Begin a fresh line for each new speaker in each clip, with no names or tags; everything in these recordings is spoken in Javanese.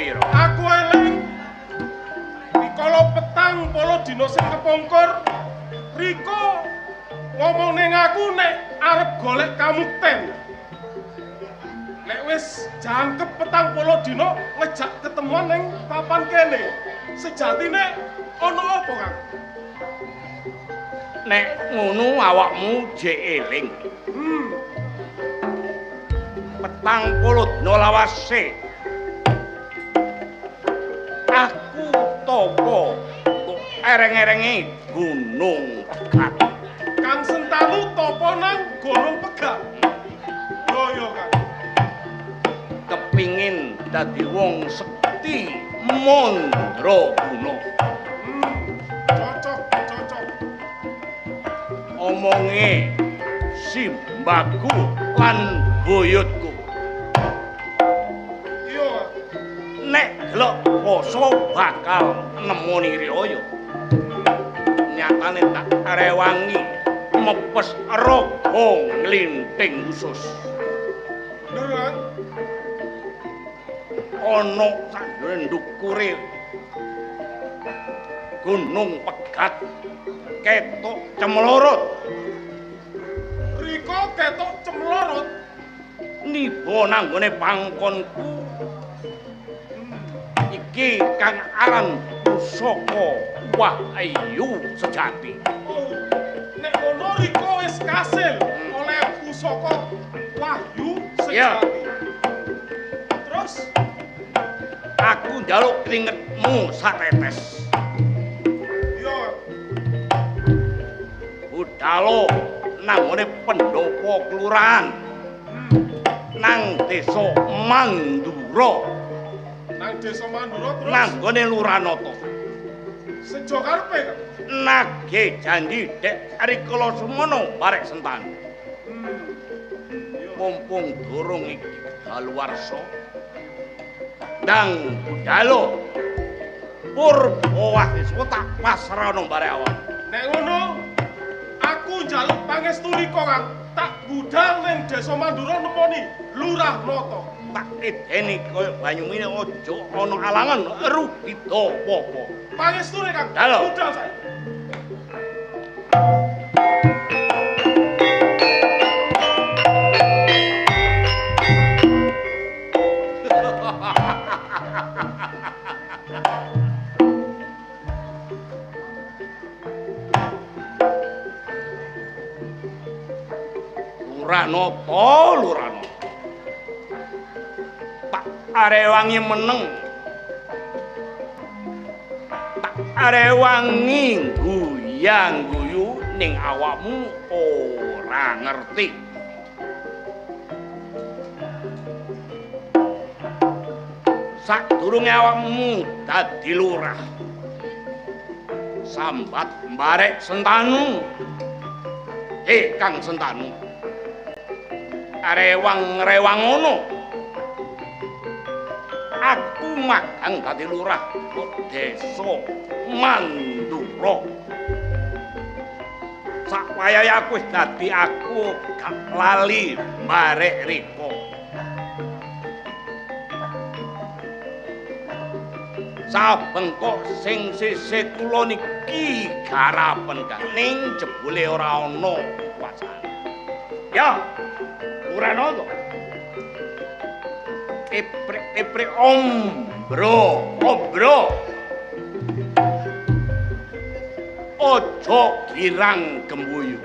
Prawira?
Aku eling rikala 40 dina sing kepungkur Riko ngomong ning aku nek arep golek kamukten. Nek wis jangkep 40 dina ngejak ketemuan ning papan kene. Sejatine ana apa, Kang?
Nek ngono awakmu jek eling. 40 dina lawase aku tapa kok ereng-erenge Gunung Pegat.
Kang Sentanu tapa nang Gunung Pegat. Yo yo, Kang.
Kepingin dadi wong sekti mandraguna.
Cocok, cocok.
Omonge simbaku lan buyutku.
Iya.
Nek gelek poso bakal nemoni riyaya. Nyatane tak rewangi mepes raga nglinting usus.
Bener, Kang?
Ana sak ndukure Gunung Pegat ketok cemlorot.
Riko ketok cemlorot
niba nanggone pangkonku. Iki kang aran pusaka wahyu sejati.
Oh, nek ngono Riko wis kasil oleh pusaka wahyu sejati.
Ya.
Terus
aku njaluk kringetmu satetes.
Iya.
Budalo nanggone pendopo kelurahan. Nang desa Mandura.
Nang desa Mandura terus
nanggone Lurah Nata.
Sejo karepe, Kang?
Nagih janji dek rikala semono barek Sentanu. Mumpung durung iki daluwarsa. Ndang budalo purba wahiswa tak pasrahno barek awak.
Nek ngono aku njaluk pangestu Riko, Kang. Tak budal ning desa Mandura nemoni Lurah Nata.
Tak edeni kaya banyu mine aja ana alangan rubida apa-apa.
Pangestune, Kang. Budal saiki.
Lurah Nata, Lurah Nata. Tak arewangi meneng. Tak arewangi guyang-guyu ning awakmu ora ngerti. Sadurunge awakmu dadi lurah, sambat mbarek Sentanu. He Kang Sentanu, rewang-rewang ngono. Aku magang dadi lurah kok desa Mandura. Sakwayahe aku wis dadi aku gak lali mbarek Riko. Saben kok sing sisih kula niki garapen Kang, ning jebule ora ana kuasane. Ya, ora ana to. Eprik-eprik ombro, ombro. Ojo girang gembuyu.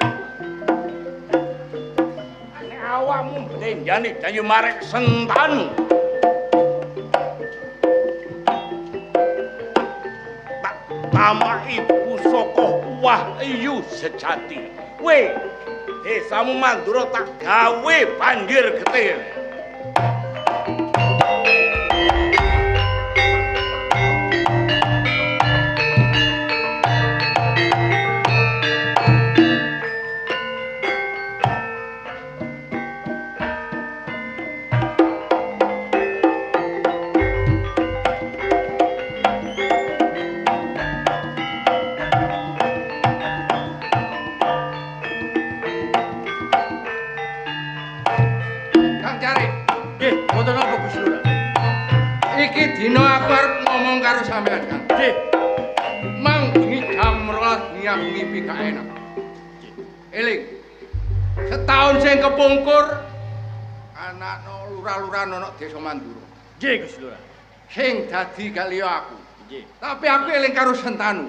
Nek awakmu blenjane janji marek Sentanu. Tak tamaki pusaka wahyu sejati. Kowe desamu Mandura tak gawe banjir getir.
Iki dina aku arep ngomong karo sampean, Kang.
Nggih.
Mang bengi jam 12 bengi aku ngipi gak enak. Eling. Setahun sing kepungkur anakno lurah-lurah ana desa Mandura.
Nggih, Gus Lurah.
Sing dadi gak liya aku.
Nggih.
Tapi aku eling karo Sentanu.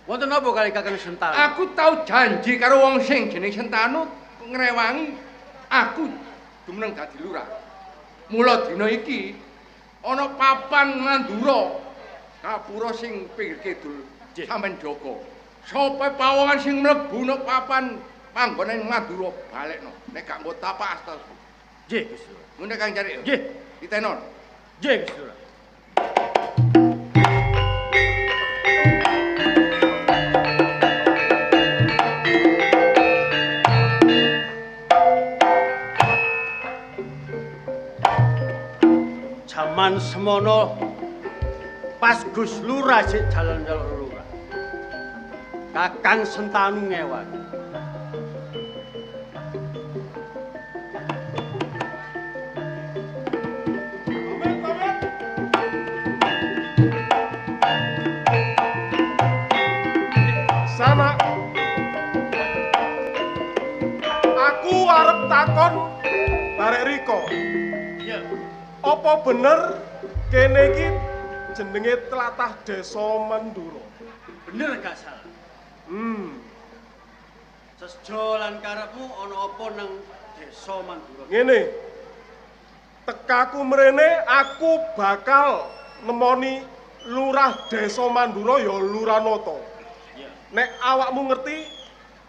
Wonten napa kali Kakang Sentanu?
Aku tau janji karo wong sing jeneng Sentanu ngrewangi aku jumeneng dadi lurah. Mula dina iki ana papan Mandura kapura sing pinggir kidul sampean jaga. Sapa pawongan sing mlebu nang papan panggonan Mandura balekno. Nek gak nggo tapak asta.
Nggih, Gus Lurah.
Ngene Kang Carik.
Nggih.
Ditenon.
Nggih, Gus Lurah. Jaman semono pas Gus Lurah sik jalan-jalan lurah. Kakang Sentanu ngewangi.
Pamit, pamit. Sana. Aku arep takon barek Riko.
Iya.
Apa bener kene iki jenenge tlatah Desa Mandura?
Bener gak salah. Sesjo lan karepmu ana apa nang Desa Mandura?
Ngene. Tekaku mrene aku bakal nemoni lurah Desa Mandura ya Lurah Nata.
Iya.
Nek awakmu ngerti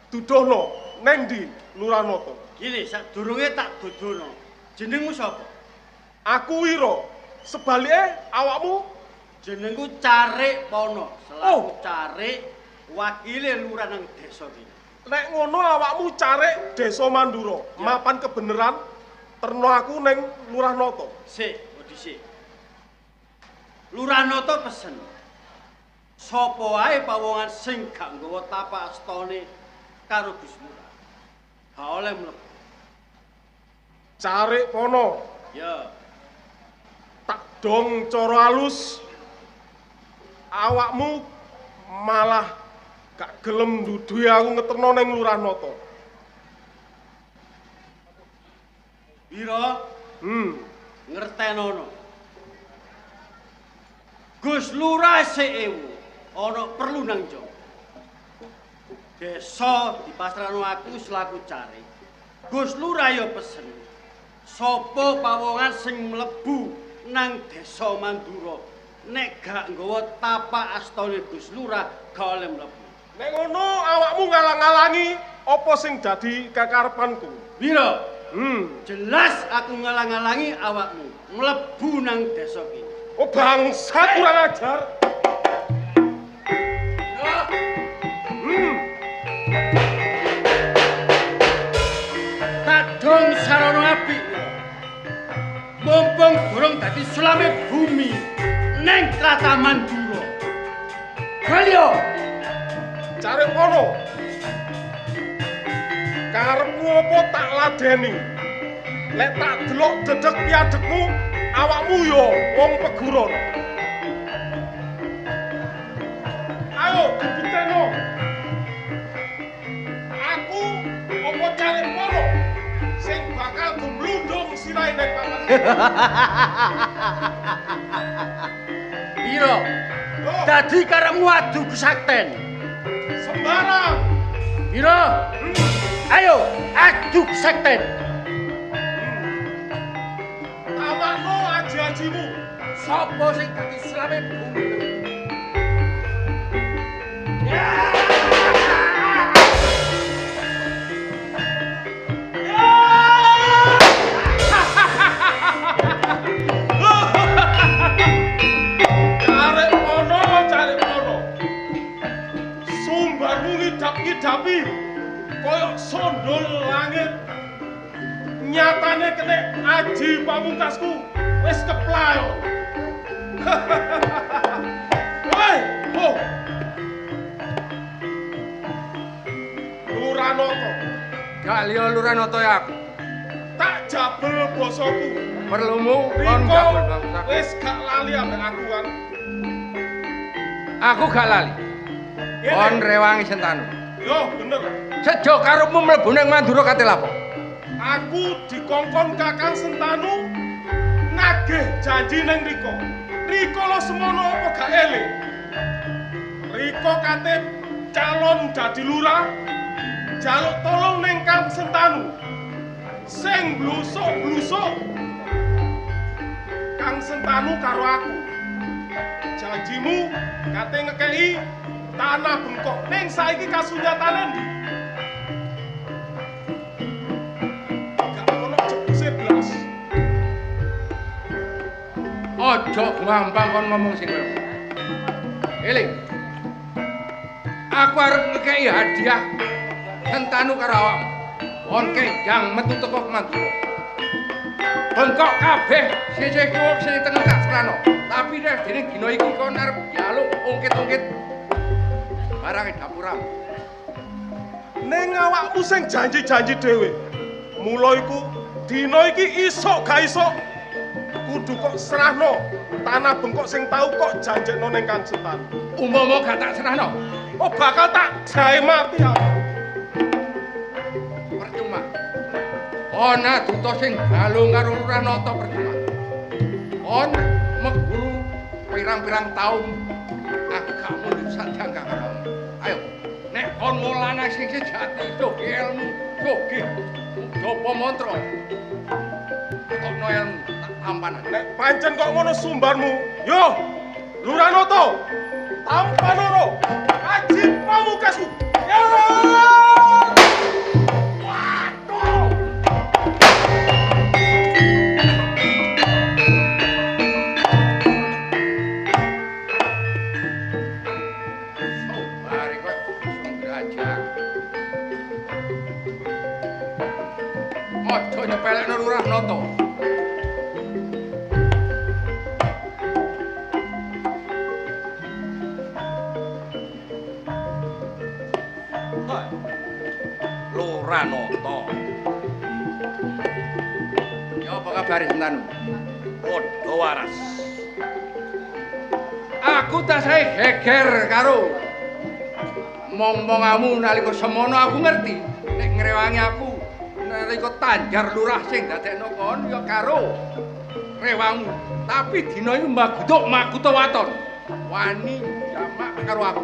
duduhno neng ndi Lurah Nata.
Gini, sadurunge tak duduhno. Jenengmu sapa?
Aku Wiro. Sebalike awakmu
Jenengku Carik Pono, selaku
Oh.
Carik wakile lurah nang desa iki.
Nek ngono awakmu carik Desa Mandura,
Ya.
mapan kebeneran terno aku neng Lurah Nata.
Sik, oh dhisik. Lurah Nata pesen. Sapa wae pawongan sing gak nggawa tapak astane karo Gus Lurah. Gak oleh mlebu.
Carik Pono,
Ya,
tak dong cara alus. Awakmu malah gak gelem nduduhi aku ngeterno neng Lurah Nata.
Wiro ngertenono. Gus Lurah sik ewu ana perlu nang Jawa. Desa dipasrahno aku selaku carik. Gus Lurah ya pesen. Sapa pawongan sing mlebu nang Desa Mandura nek gak nggawa tapak astane Gus Lurah gak oleh mlebu.
Nek ngono awakmu ngalang-alangi apa sing dadi kakarepanku.
Wiro, jelas aku ngalang-alangi awakmu mlebu nang desa iki.
Oh bangsa kurang ajar.
Tak dong sarana apik. Mumpung durung dadi sulame bumi neng tlatah Mandura. Galio,
Carik Pono. Karepmu apa tak ladeni? Lek tak delok dedek piadekmu, awakmu yo wong peguron. Ayo dibukteno. Aku apa Carik Pono sing bakal gemlundung sirahe nek papan.
Wiro, dadi karepmu adu kesakten.
Sembarang.
Wiro, ayo adu kesakten.
Tamakno aji-ajimu.
Sapa sing dadi sulame bumi?
Carik Pono, Carik Pono. Sumbarmu ngidap-ngidapi koyok sondol langit. Nyatane kene aji pamungkasku wis keplayo. Woi, oh. Lurah Nata,
Gak liya Lurah Nata ya aku.
tak Gak jabel bosoku.
Perlumu kon jabel bangsaku.
Wis gak lali ambek aku kan.
Aku gak lali. Kon rewangi Sentanu.
Yo, bener.
Sejo karepmu mlebu nang Mandura kate lapo?
Aku dikongkon Kakang Sentanu nagih janji nang Riko. Riko lo semono apa gak eling? Riko kate calon dadi lurah, jaluk tolong neng Kang Sentanu. Sing blusuk-blusuk Kang Sentanu karo aku. Janjimu kate ngekei tanah bengkok ning saiki kasunyatane ndi? Gak ono jebuse blas.
Aja gampang kon ngomong sing koyo. Eling. Aku arep ngekei hadiah Sentanu karo awakmu. Kon kenjang metu teko Mandura. Bengkok kabeh sisih kiwa sing tengen tak serano. Tapi nek dene dina iki kon arep njaluk ungkit-ungkit barange dapuramu.
Ning awakmu sing janji-janji dhewe. Mula iku dina iki isuk gak isuk kudu kok serahno tanah bengkok sing tau kok janjekno ning Kang Sentanu.
Umpama gak tak serahno,
oh bakal tak jae mati aku.
Percuma. Ana duta sing balung karo Lurah Nata percuma. Kon meguru pirang-pirang taun aku gak mundur sadang karo kamu. Ayo, nek kon lanang sing sejati sugih ilmu, sugih japa mantra. Tokno ilmu tak tampanan.
Nek pancen kok ngono sumbarmu, yo Lurah Nata, tampanono aji pamungkasku. Yo!
Aja nyepelekno Lurah Nata.
Lurah Nata.
Ya apa kabare Sentanu?
Padha waras.
Aku tasih geger karo mong-mongamu nalika semono aku ngerti nek ngrewangi aku nalika tanjar lurah sing dadekno kon ya karo rewangmu. Tapi dina iki maguduk makuta waton. Wani jamak karo aku.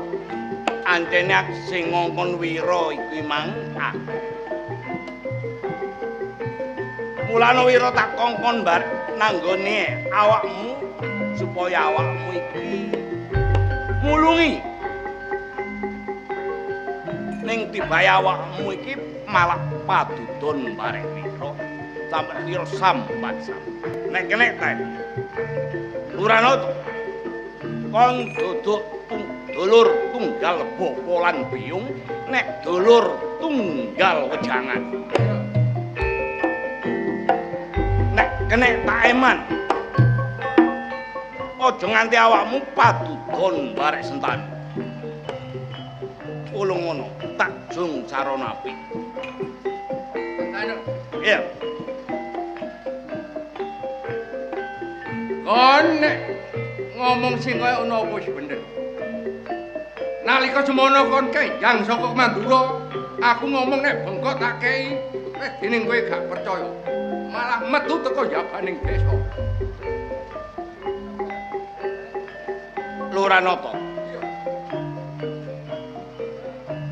Ancene aku sing ngongkon Wira iki mang aku. Mulane Wira tak kongkon bar nanggone awakmu supaya awakmu iki mulungi. Ning tibae awakmu iki malah padudon bareng Wira sampe Wira sambat sambat. Nek kene ta. Lurah Nata kon duduk dulur tunggal bapa lan biyung, nek dulur tunggal wejangan. Nek kene tak eman. Aja nganti awakmu padudon barek Sentanu. Ulung ngono, tak jung sarana apik.
Sentanu.
Iya.
Kon nek ngomong sing kaya ngono apa wis bener. Nalika semono kon kenjang saka Mandura, aku ngomong nek bengkok tak kei, dening kowe gak percaya. Malah metu teko jabaning desa.
Lurah Nata.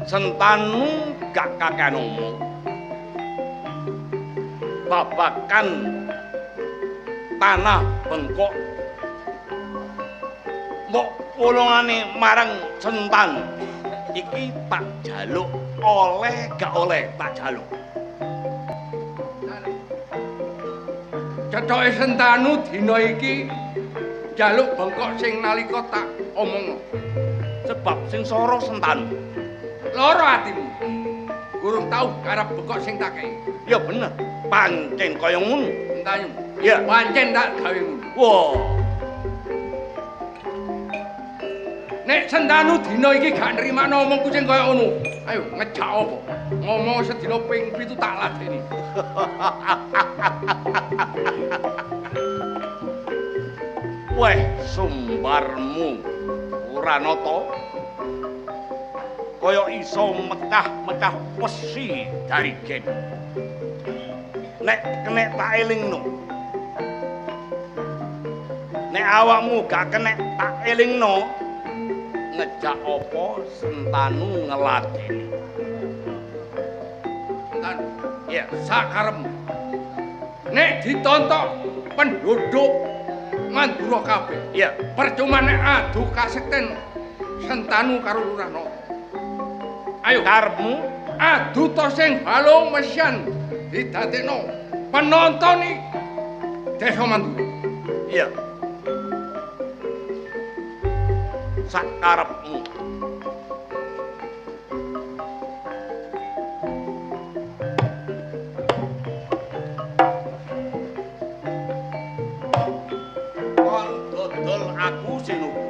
Sentanu gak kakean omong. Babakan tanah bengkok mbok wolongane marang Sentanu. Iki tak jaluk oleh gak oleh tak jaluk.
Cethoke Sentanu dina iki jaluk bengkok sing nalika tak omongno.
Sebab sing soro Sentanu.
Lara atimu. Gurung tau garap bengkok sing tak kei.
Ya bener, pancen kaya ngono.
Sentanu.
Ya,
pancen tak gawe ngono.
Wah.
Nek Sentanu dina iki gak nrimano omongku sing kaya ngono. Ayo ngejak apa? Ngomong sedina ping 7 tak ladeni.
Weh, sumbarmu Wuranata kaya iso mecah-mecah wesi dari gen. Nek kenek tak elingno. Nek awakmu gak kenek tak elingno, ngejak apa Sentanu ngeladeni.
Sentanu,
iya,
sakarepmu. Nek ditontok penduduk Mandura kabeh.
Iya,
percuma nek adu kasekten Sentanu karo Lurah Nata. Ayo
karepmu
adu to sing balung mesyan didadekno penonton iki Desa Mandura.
Iya. Sak karepmu. Kon dodol aku sing nuku.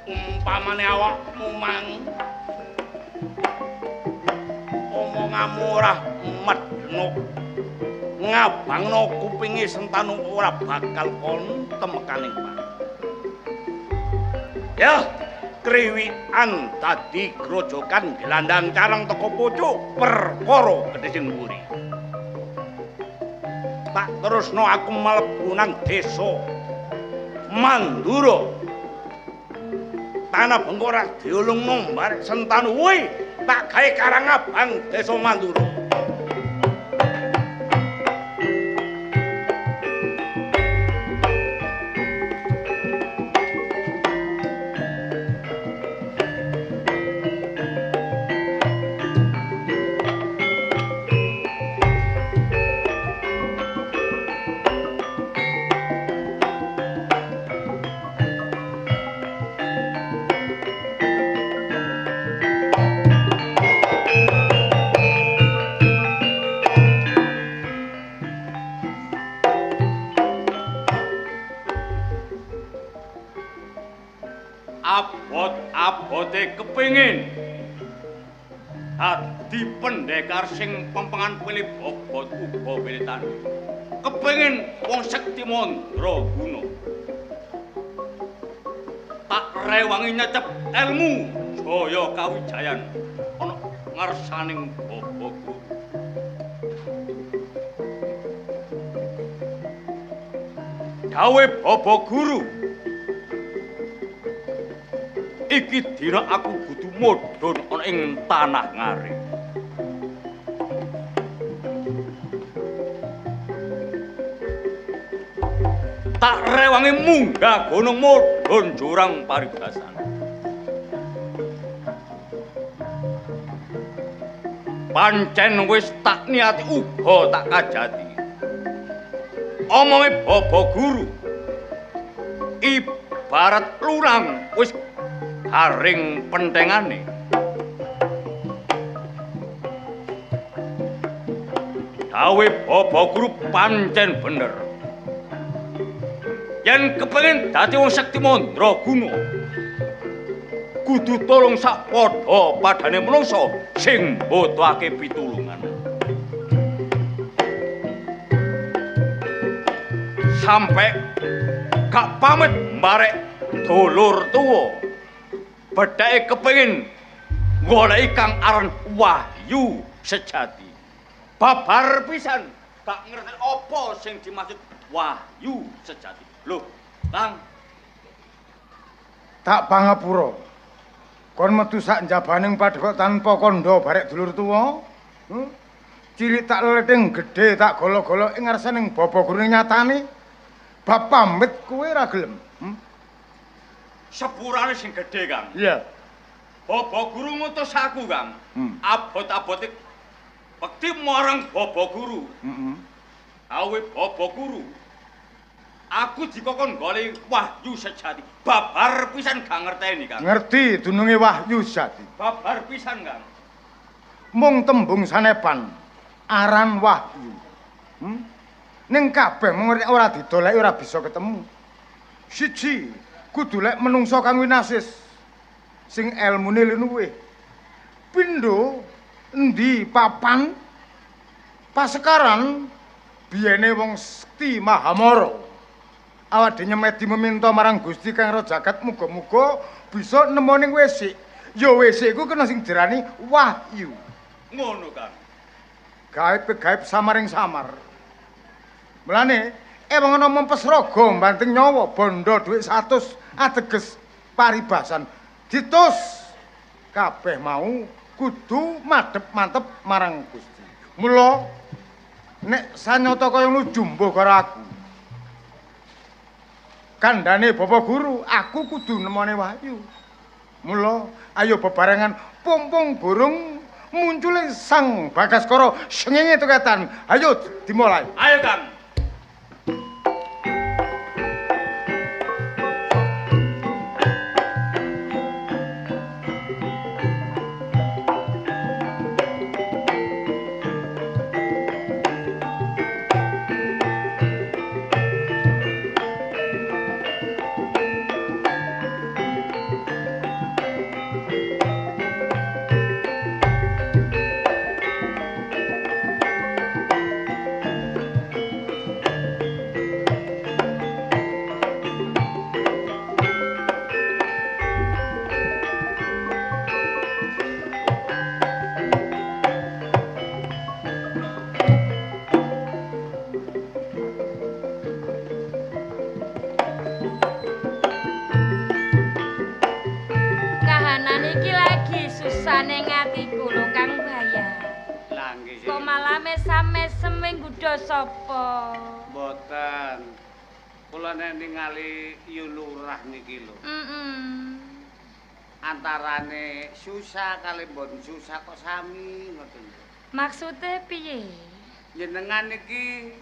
Umpamane awakmu mang omonganmu ora medhno ngabangno kupinge Sentanu ora bakal kon temekaning Pak. Ya, kriwikan dadi grojokan gelandang carang teko pucuk perkara gedhe sing mburi. Tak terusno aku mlebu nang desa Mandura. Tanah bengko ora diulungno mbarek Sentanu kuwi tak gawe karang abang desa Mandura.
Abot-abote kepingin dadi pendekar sing pempengan pilih bobot uga pilih. Kepingin wong sekti mandraguna. Tak rewangi nyecep ilmu jaya kawijayan ana ngarsaning Bapa Guru. Dawe Bapa Guru, iki dina aku kudu mudhun ana ing tanah ngare. Tak rewangi munggah gunung mudhun jurang paribasan. Pancen wis tak niati uga tak kajati. Omonge Bapa Guru ibarat lunang wis garing pentengane. Dawe Bapa Guru pancen bener. Yen kepengin dadi wong sekti mandraguna, kudu tolong sak padha padane manungsa sing mbutuhake pitulungan. Sampe gak pamit mbarek dulur tuwa, bedheke kepengin goleki kang aran wahyu sejati. Babar pisan gak ngerti apa sing dimaksud wahyu sejati. Loh, Bang,
tak pangapura. Kon metu sak njabaning padhepok tanpa kandha barek dulur tuwa. Cilik tak leleting, gedhe tak golo-golo ing ngarsaning bapa guru nyatane. Bab pamit kowe ora gelem.
Sepurane sing gedhe, Kang.
Iya.
Bapa guru ngutus aku, Kang. Abot-abote bekti marang bapa guru. Awe bapa guru. Aku dikokon golek wahyu sejati. Babar pisan gak ngerteni, Kang.
Ngerti dununge wahyu sejati.
Babar pisan, Kang.
Mung tembung sanepan aran wahyu. Ning kabeh mung ora didoleki ora bisa ketemu. Siji, kudu lek menungsa kang winasis sing elmune luwih. Pindho endi papan pasekaran biyene wong sekti Mahamara. Awak dhewe nyemedi meminta marang Gusti Kang Roh Jagat muga-muga bisa nemoni wesik. Ya wesik iku kena sing dirani wahyu.
Ngono, Kang.
Gaib-gaib samaring samar. Mulane ewang ana mempes raga mbanting nyawa bondo dhuwit 100 ateges paribasan. Ditus kabeh mau kudu madhep mantep marang Gusti. Mula nek sanyata kaya ngono jumbuh karo aku. Kandhane Bapak Guru, aku kudu nemone wahyu. Mula ayo bebarengan pumpung burung muncule Sang Bagaskara sengenge tuketan. Ayo dimulai.
Ayo, Kang.
Sapa?
Mboten. Kula nek ningali Yu Lurah niki lho. Antarane susah kali mboten susah kok sami ngoten.
Maksude piye?
Jenengan niki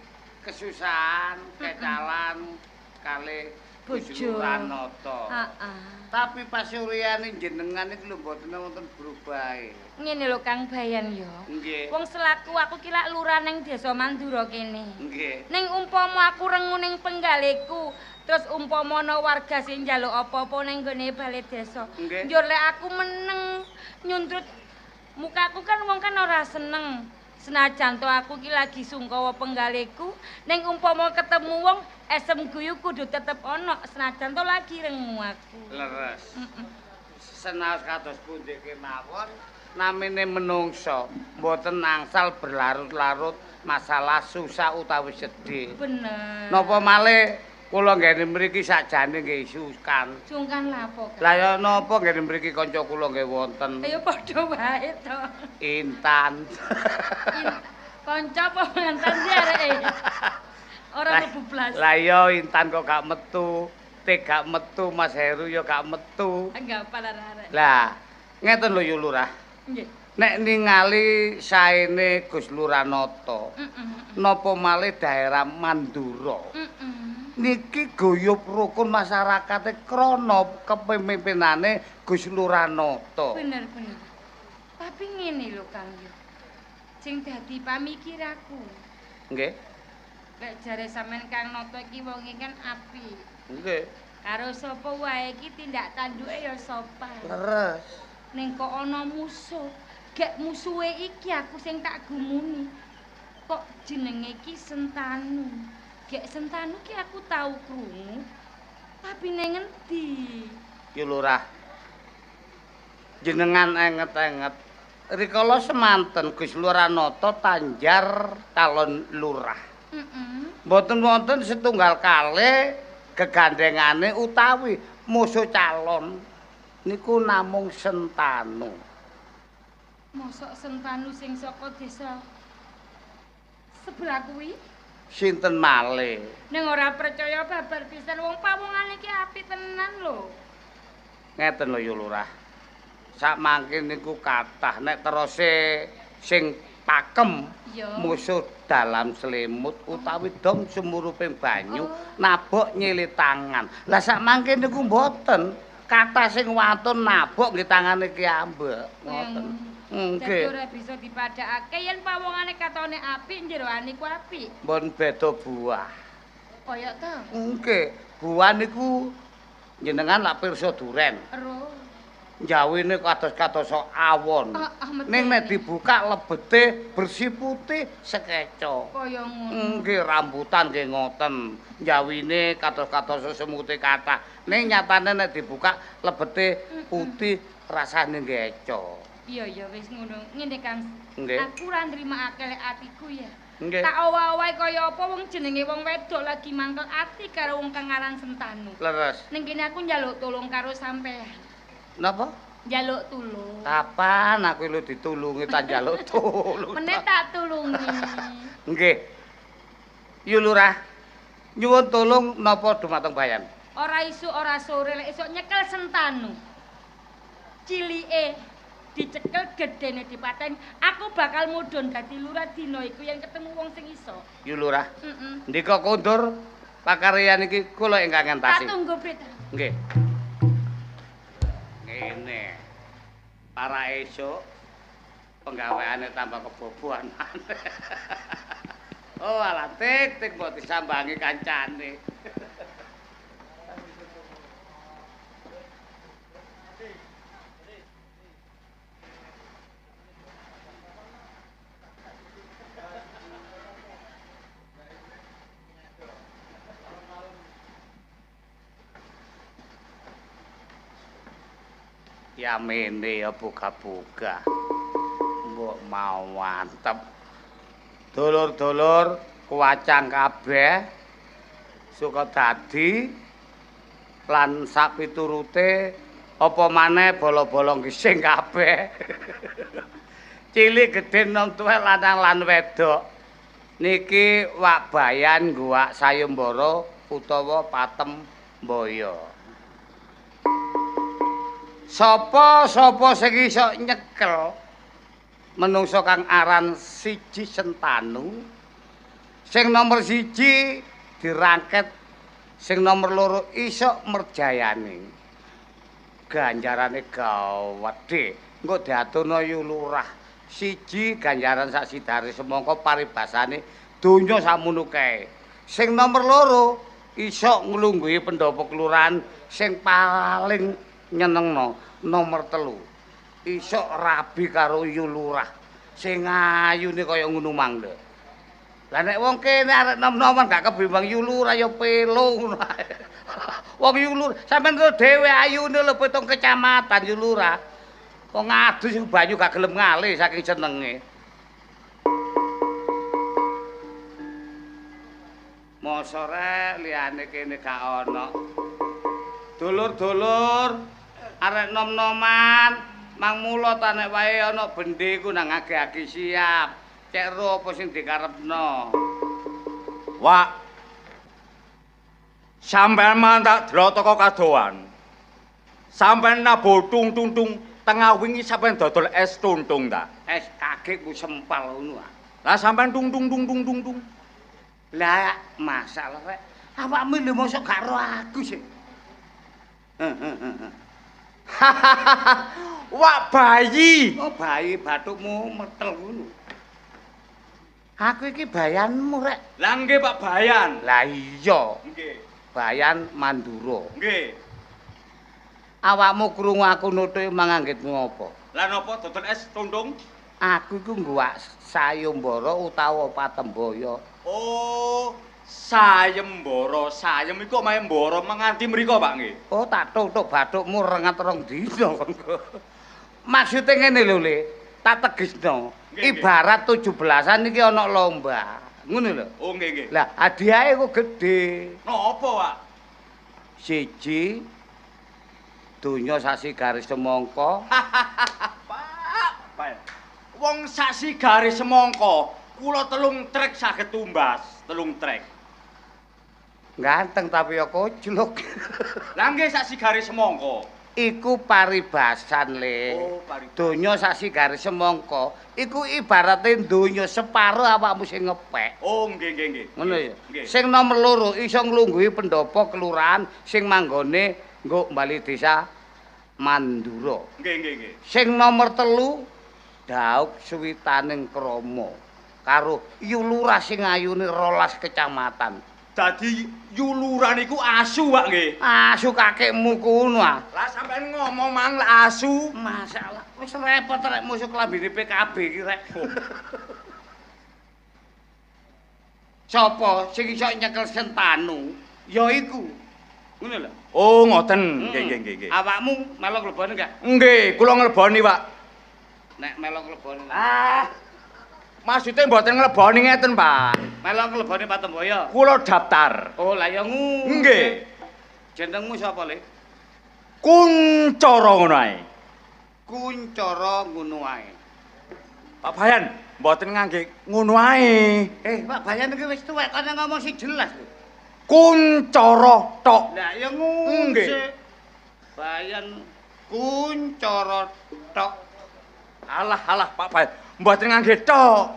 kesusahan, kecalan kalih
bojo
Ranata.
Heeh.
Tapi pasuryane jenengan iki lho mboten wonten berubahe.
Ngene lho Kang Bayan ya.
Nggih.
Wong selaku aku ki lak lurah ning desa Mandura kene.
Nggih.
Ning umpama aku rengu ning penggaliku, terus umpama ana warga sing njaluk apa-apa ning gone bale desa. Njur lek aku meneng nyundrut mukaku kan wong kan ora seneng. Senajan to aku ki lagi sungkawa penggaliku, ning umpama ketemu wong esem guyu kudu tetep ana senajan to lagi rengu aku.
Leres. Senaos kados pundi kemawon namine menungsa mboten angsal berlarut-larut masalah susah utawi sedih.
Bener.
Napa malih kula nggene mriki sakjane nggih sungkan.
Sungkan lha apa, Kang?
Lah ya napa nggene mriki kanca kula nggih wonten.
Ayo padha wae to.
Intan.
Kanca apa mantan sih areke? Ora mlebu blas.
Lah ya Intan kok gak metu, Tik gak metu, Mas Heru ya gak metu.
Enggak apa arek.
Lah, ngeten lho Yu Lurah.
Nggih.
Nek ningali saene Gus Lurah Nata, napa malih daerah Mandura. Niki guyub rukun masyarakate krana kepemimpinane Gus Lurah Nata.
Bener bener. Tapi ngene lho Kang yo. Sing dadi pamikiraku.
Nggih.
Lek jare sampean Kang Nata iki wonge kan apik.
Nggih.
Karo sapa wae iki tindak tanduke ya sopan.
Leres.
Ning kok ana musuh, gek musuhe iki aku sing tak gumuni. Kok jenenge iki Sentanu. Gek Sentanu ki aku tau krungu. Tapi ning ngendi?
Ki Lurah. Jenengan enget-enget rikala semanten Gus Lurah Nata tanjar calon lurah. Mboten wonten setunggal kalih gegandengane utawi musuh calon. niku namung Sentanu.
Mosok Sentanu sing saka desa sebelah kuwi?
Sinten malih?
Ning ora percaya babar pisan wong pawongane iki apik tenan lho.
Ngeten lho Yu Lurah. Sakmangke niku kathah nek terose sing pakem musuh dalam selimut utawi dom sumuruping banyu nabok nyile tangan. Lah sakmangke niku mboten. Kathah sing watun nabok nggih tangane ki ambek ngoten. Nggih.
Dadi ora bisa dipadhakake yen pawongane katone apik njeroane ku apik.
Mbon beda buah.
Kaya ta?
Nggih, buah niku jenengan lak pirsa duren.
Ero.
Jawine kados-kados awon. Ning nek dibuka lebete bersih putih sekeca.
Kaya ngono.
Nggih, rambutan nggih ngoten. Jawine kados-kados semute kathah. Ning nyatane nek dibuka lebete putih rasane ngeco.
Iya ya wis ngono. Ngene Kang. Aku ora nrimakake lek atiku ya.
Nggih.
Tak owah-owahi kaya apa wong jenenge wong wedok lagi mangkel ati karo wong kang aran Sentanu.
Leres.
Ning kene aku njaluk tulung karo sampean.
Napa?
Njaluk tulung.
Kapan aku lho ditulungi ta njaluk tulung.
Meneh tak tulungi.
Nggih. Yu Lurah, nyuwun tulung napa dumateng Bayan?
Ora isuk ora sore lek esuk nyekel Sentanu. Cilike dicekel gedene dipateni, aku bakal mudhun dadi lurah dina iku yen ketemu wong sing iso.
Yu Lurah. Heeh. Ndika kondur pakaryan iki kula ingkang ngentasi.
Tak tunggu Brit.
Nggih. Ngene. Para esuk penggaweane tambah kebobohan maneh. Oh alah tik tik mbok disambangi kancane. Ya mene ya buka-buka. Mbok mau mantep. Dulur-dulur kuwacang kabeh Sukodadi lan sapiturute apa maneh bala-bala ngising kabeh. Cilik gedhe nom tuwek lanang lan wedok. Niki Wak Bayan ngguwak sayembara utawa patembaya. Sapa-sapa sing iso nyekel menungsa kang aran siji Sentanu, sing nomor siji dirangket, sing nomor loro iso merjayani. Ganjarane gawedhe, engko diaturno Yu Lurah. Siji ganjaran sak sidare semangka paribasane donya samono kae. Sing nomor loro iso nglungguhi pendopo kelurahan sing paling nyenengno. Nomor telu iso rabi karo Yu Lurah sing ayune kaya ngono mang lho. Lah nek wong kene arek nom-noman gak kebimbang Yu Lurah ya pelo ngono ae. Wong Yu Lurah sampean lho dhewe ayune lho pitung kecamatan Yu Lurah. Wong adus banyu gak gelem ngalih saking senenge. Mosok rek liyane kene gak ono. Dulur-dulur arek nom-noman mang mula ta nek wae ana bendhe iku nang age-age siap. Cek ro apa sing dikarepno.
Wak. Sampeyan mantak delok toko kadoan. Sampeyan nabuh tung-tung-tung tengah wingi sampeyan dodol es tuntung ta?
Es kage ku sempal ngono ah.
Lah sampeyan tung tung tung tung tung tung.
Lah masalah rek. Awakmu lho mosok gak ro aku sih.
Wak bayi.
Oh bayi bathukmu metel ngono. Aku iki bayanmu rek.
Lah nggih Pak Bayan.
Lah iya.
Nggih.
Bayan Mandura.
Nggih.
Awakmu krungu aku nutuki manganggitmu apa?
Lah napa dodol es tuntung?
Aku iku ngguwak sayembara utawa patembaya.
Oh, sayembara, sayem iku omahe mbara menganti mriko Pak nggih.
Oh, tak tutuk bathukmu rengat rong dina. Maksude ngene lho, Le. Tak tegesno. Ibarat 17-an iki ana lomba. Ngono lho.
Oh, nggih nggih.
Lah, hadiahe ku gedhe.
Napa, Pak?
Siji Donya sasi garis semangka.
Pak, wong sasi garis semangka, kula 3 trek saged tumbas, 3 trek.
Ganteng tapi ya kojlok.
Lah nggih sasi garis semangka.
Iku paribasan le.
Oh, paribasan.
Donya sasi garis semangka iku ibarate donya separo awakmu sing ngepek.
Oh, nggih nggih nggih.
Ngono ya. Sing nomor 2 iso nglungguhi pendopo kelurahan sing manggone nggo bali desa Mandura.
Nggih nggih nggih.
Sing nomor 3 dauk suwitaning krama karo yulurah sing ayune 12 kecamatan.
Dadi yulurah niku asu, Pak nggih.
Asu kakekmu kuno ah.
Lah sampean ngomong mang lek asu.
Masalah wis repot rek musuh klambine PKB iki rek. Sopo sing iso nyekel Sentanu ya iku. Ngono lho.
Oh, ngoten. Nggih nggih nggih.
Awakmu melok ngleboni enggak?
Nggih, kula ngleboni, Pak.
Nek melok ngleboni. Ah.
Maksudnya mboten ngleboni ngeten, Pak.
Melok ngleboni Patemboyo.
Kula daftar.
Oh, lah ya ngono.
Nggih.
Jenengmu sapa, Le?
Kuncara ngono ae.
Kuncara ngono ae.
Pak Bayan, mboten ngangge ngono ae.
Pak Bayan iki wis tuwek kok ngomong sing jelas lho.
Kuncara tok.
Lah ya ngono.
Nggih.
Bayan kuncara tok.
Alah alah Pak Bayan, mboten ngangge tok.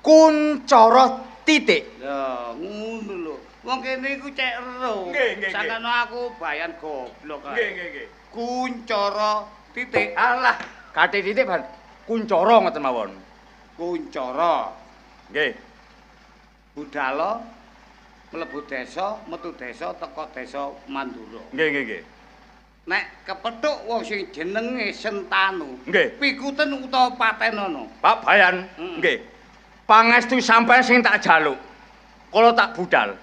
Kuncara titik.
Lah ngono lho. Wong kene iku cek ero. Sakano aku Bayan goblok ae.
Nggih nggih nggih.
Kuncara titik.
Alah, kate titik Ban. Kuncara ngoten mawon.
Kuncara.
Nggih.
Budala mlebu desa, metu desa teko desa Mandura.
Nggih nggih nggih.
Nek kepethuk wong sing jenenge Sentanu,
nggih,
pikuten utawa patenono.
Pak Bayan, nggih. Pangestu sampeyan sing tak jaluk. Kula tak budal.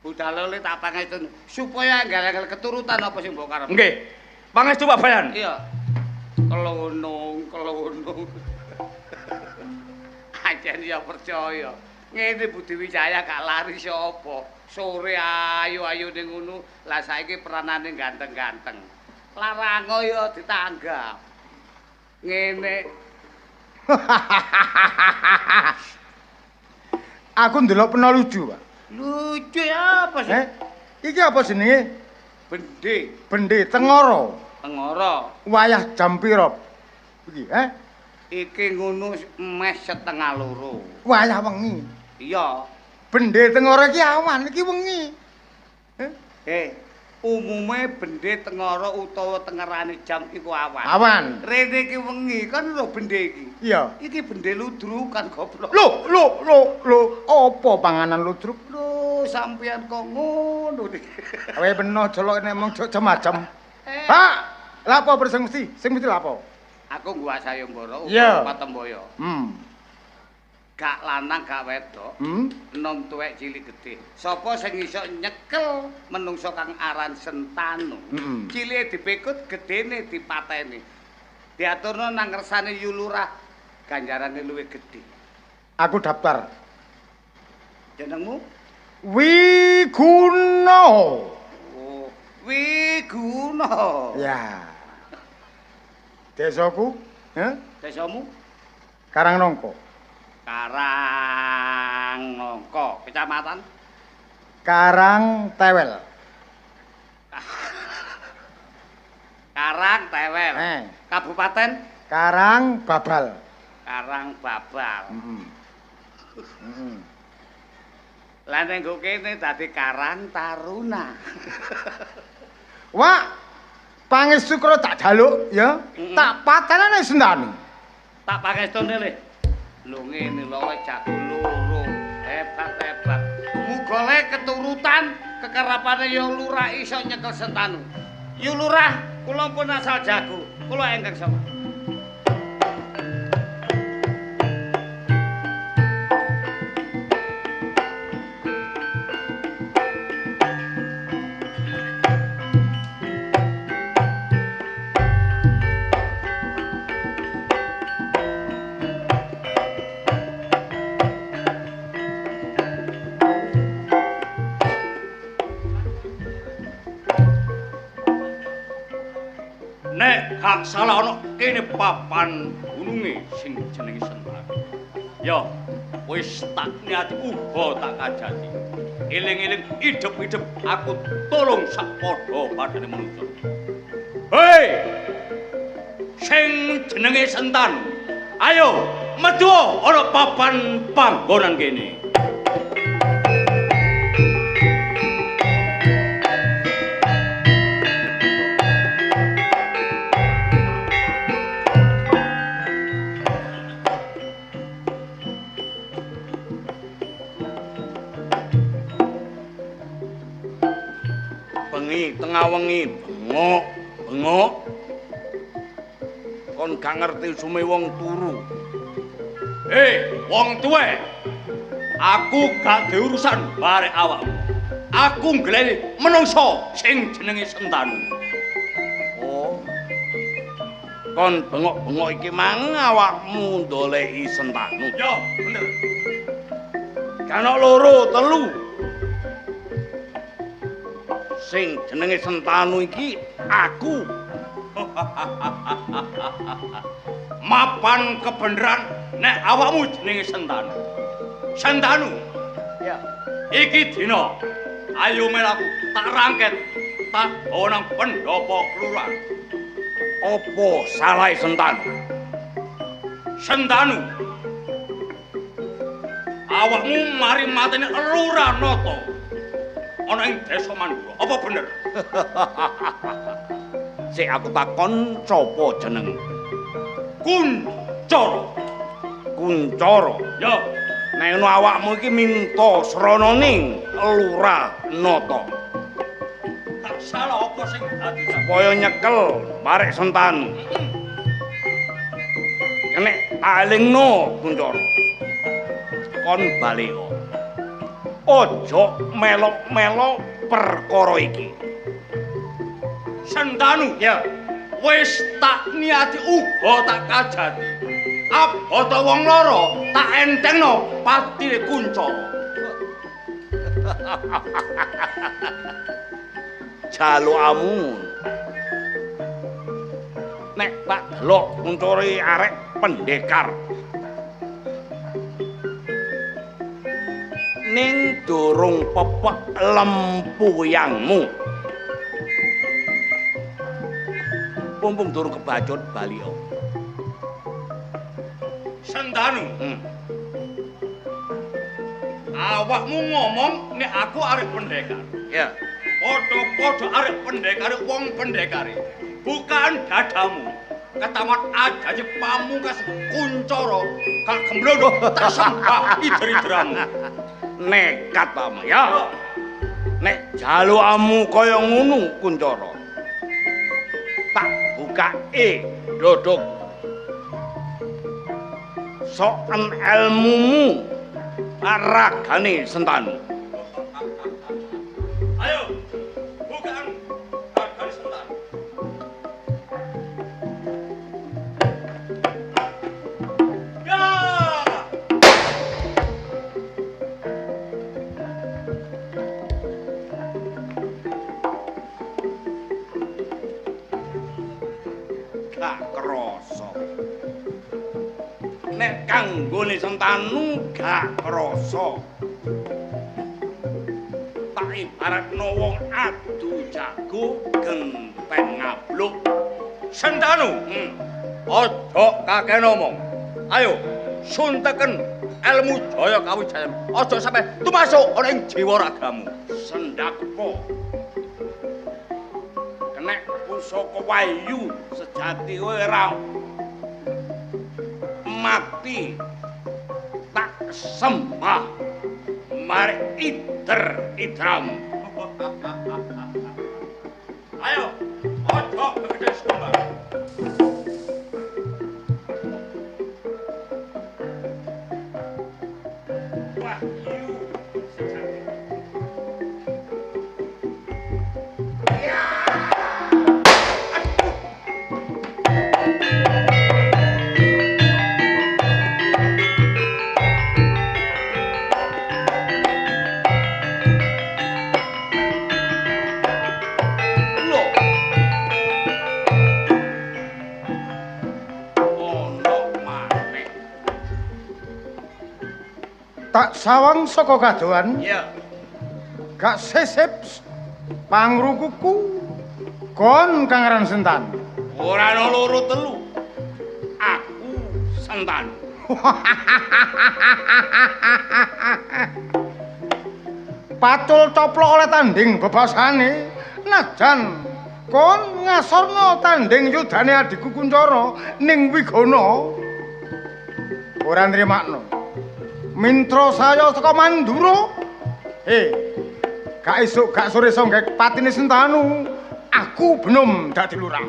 Budal oleh tak pangestu supaya enggal-enggal keturutan apa sing mbok karep.
Nggih. Pangestu Pak Bayan.
Iya. Kelonong, kelonong. Ajen ya percaya. Ngene Budi Wijaya gak lari sapa. Sore ayu-ayu ning ngono, lah saiki peranane ganteng-ganteng. Larango ya ditanggap. Ngene.
Aku ndelok peno lucu, Pak.
Lucu ya apa sih?
Iki apa jenenge?
Bende.
Bende Tengara.
Tengara.
Wayah jam pira? Iki,
Iki ngono meh 1:30.
Wayah wengi.
Iya.
Bende Tengara iki awan, iki wengi.
Umume bende Tengara utawa tengerane jam iku awan.
Awan.
Rene iki wengi kan lho bende iki.
Iya.
Iki bende ludrukan goblok.
Lho, lho, lho, lho, apa panganan ludruk?
Lho, sampeyan kok ngono iki.
Kowe beno jelok nek mong macam-macam. Pak, lha apa sing mesti? Sing mesti lha apa?
Aku nggo sayembara utawa Patemboyo. Gak lanang gak wedok, enom tuwek cilik gedhe. Sapa sing iso nyekel menungsa kang aran Sentanu? Cilike dipikut, gedene dipateni. Diaturno nang ngersane Yulurah, ganjarane luwih gedhe.
Aku daftar.
Jenengmu?
Wiguna.
Oh, Wiguna.
Ya. Desaku,
Desamu?
Karangnongko.
Karangnongko, kecamatan
Karangtewel.
Karangtewel. Kabupaten
Karangbabal.
Karangbabal. Lah ning nggo kene dadi Karang Taruna.
Wak, pangestu kula tak jaluk ya, tak patenane Sentanu.
Tak pangestune le. Lho ngene lho jago loro. Hebat-hebat. Muga le keturutan kekerapane ya lurah iso nyekel Sentanu. Yu lurah, kula pun asal jago. Kula engkang sapa?
Nek gak salah ana kene papan gununge sing jenenge Sentanu. Ya, wis tak niati uga tak kajati. Eling-eling idep-idep aku tolong sak padha padane manungsa. Hei! Sing jenenge Sentanu. Ayo, metu ana papan panggonan kene.
Bengi tengah wengi bengok bengok kon gak ngerti usume wong turu.
Hei, wong tuwek, aku gak diurusan barek awakmu. Aku nggoleki menungsa sing jenenge Sentanu.
Oh, kon bengok-bengok iki mang awakmu ndoleki Sentanu.
Ya, bener.
Kan loro telu. Sing jenenge Sentanu iki aku.
Mapan kebenaran nek awakmu jenenge Sentanu. Sentanu.
Ya.
Iki dina ayo melaku tak rangket tak gawa nang pendopo kelurahan.
Apa salahe Sentanu?
Sentanu. Awakmu mari mateni Lurah Nata ana ing desa Mandura. Apa bener?
Sik aku takon sapa jeneng?
Kuncara.
Kuncara.
Ya.
Nek ngono awakmu iki minta srana ning Lurah Nata.
Gak salah apa sing dadi
supaya nyekel barek Sentanu. Kenek tak elingno Kuncara. Kon baleka. Aja melok-melok perkara iki.
Sentanu.
Ya.
Wis tak niati uga tak kajati. Abot wong loro tak entengno patine Kuncara.
Jalukamu. Nek tak delok Kuncara arek pendekar. Ning durung pepek lempuyangmu. Pumpung durung kebacut balio.
Sentanu. Awakmu ngomong nek aku arek pendekar.
Ya.
Padha-padha arek pendekare wong pendekare. Bukaan dadamu. Ketamat ajaje pamungkas Kuncara kal gemblondok tak sembah ider-ideramu.
Nekat ta ya. Nek jalukamu kaya ngono Kuncara. Tak bukake dodok. Soken elmumu ragane Sentanu.
Ayo, bukaan ragane Sentanu. Ya!
Gak kerasa. Nek kanggone Sentanu gak kerasa. Tak ibaratno wong adu jago genten ngabluk.
Sentanu, aja kakehan omong. Ayo, sunteken ilmu Jaya Kawijayan. Aja sampe tumasuk ana ing jiwa ragamu.
Sendakpa. Kenek pusaka Wayu sejati kowe ora mati tak sembah marek ider idram.
Ayo, aja gegede sembah.
Wahyu sejati.
Tak sawang saka kadohan.
Iya.
Gak sisip pangrukuku kon kang aran Sentanu.
Ora ana loro telu. Aku Sentanu.
Pacul coplok oleh tanding bebasane najan kon ngasorno tanding yudane adhiku Kuncara ning Wigana ora nrimakno. Mintra saya saka Mandura. Gak esuk gak sore iso gawe patine Sentanu. Aku benom dadi lurah.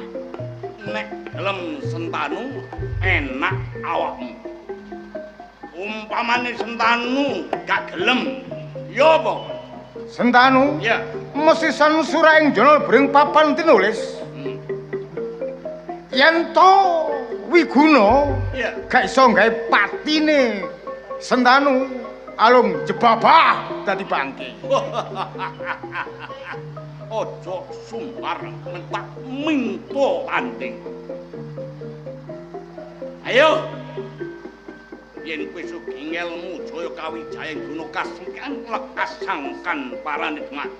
Nek gelem Sentanu enak awakmu. Umpamane Sentanu gak gelem, ya apa?
Sentanu?
Ya.
Mesisan suraing jana bring papan tinulis. Yen to Wiguna
ya
gak iso gawe patine Sentanu alung jebabah dadi bangke.
Aja sumbar mentak minto tanding. Ayo. Yen kowe sugih ngelmu jaya kawijayan guna kasengkan lekas sangkan parane demak.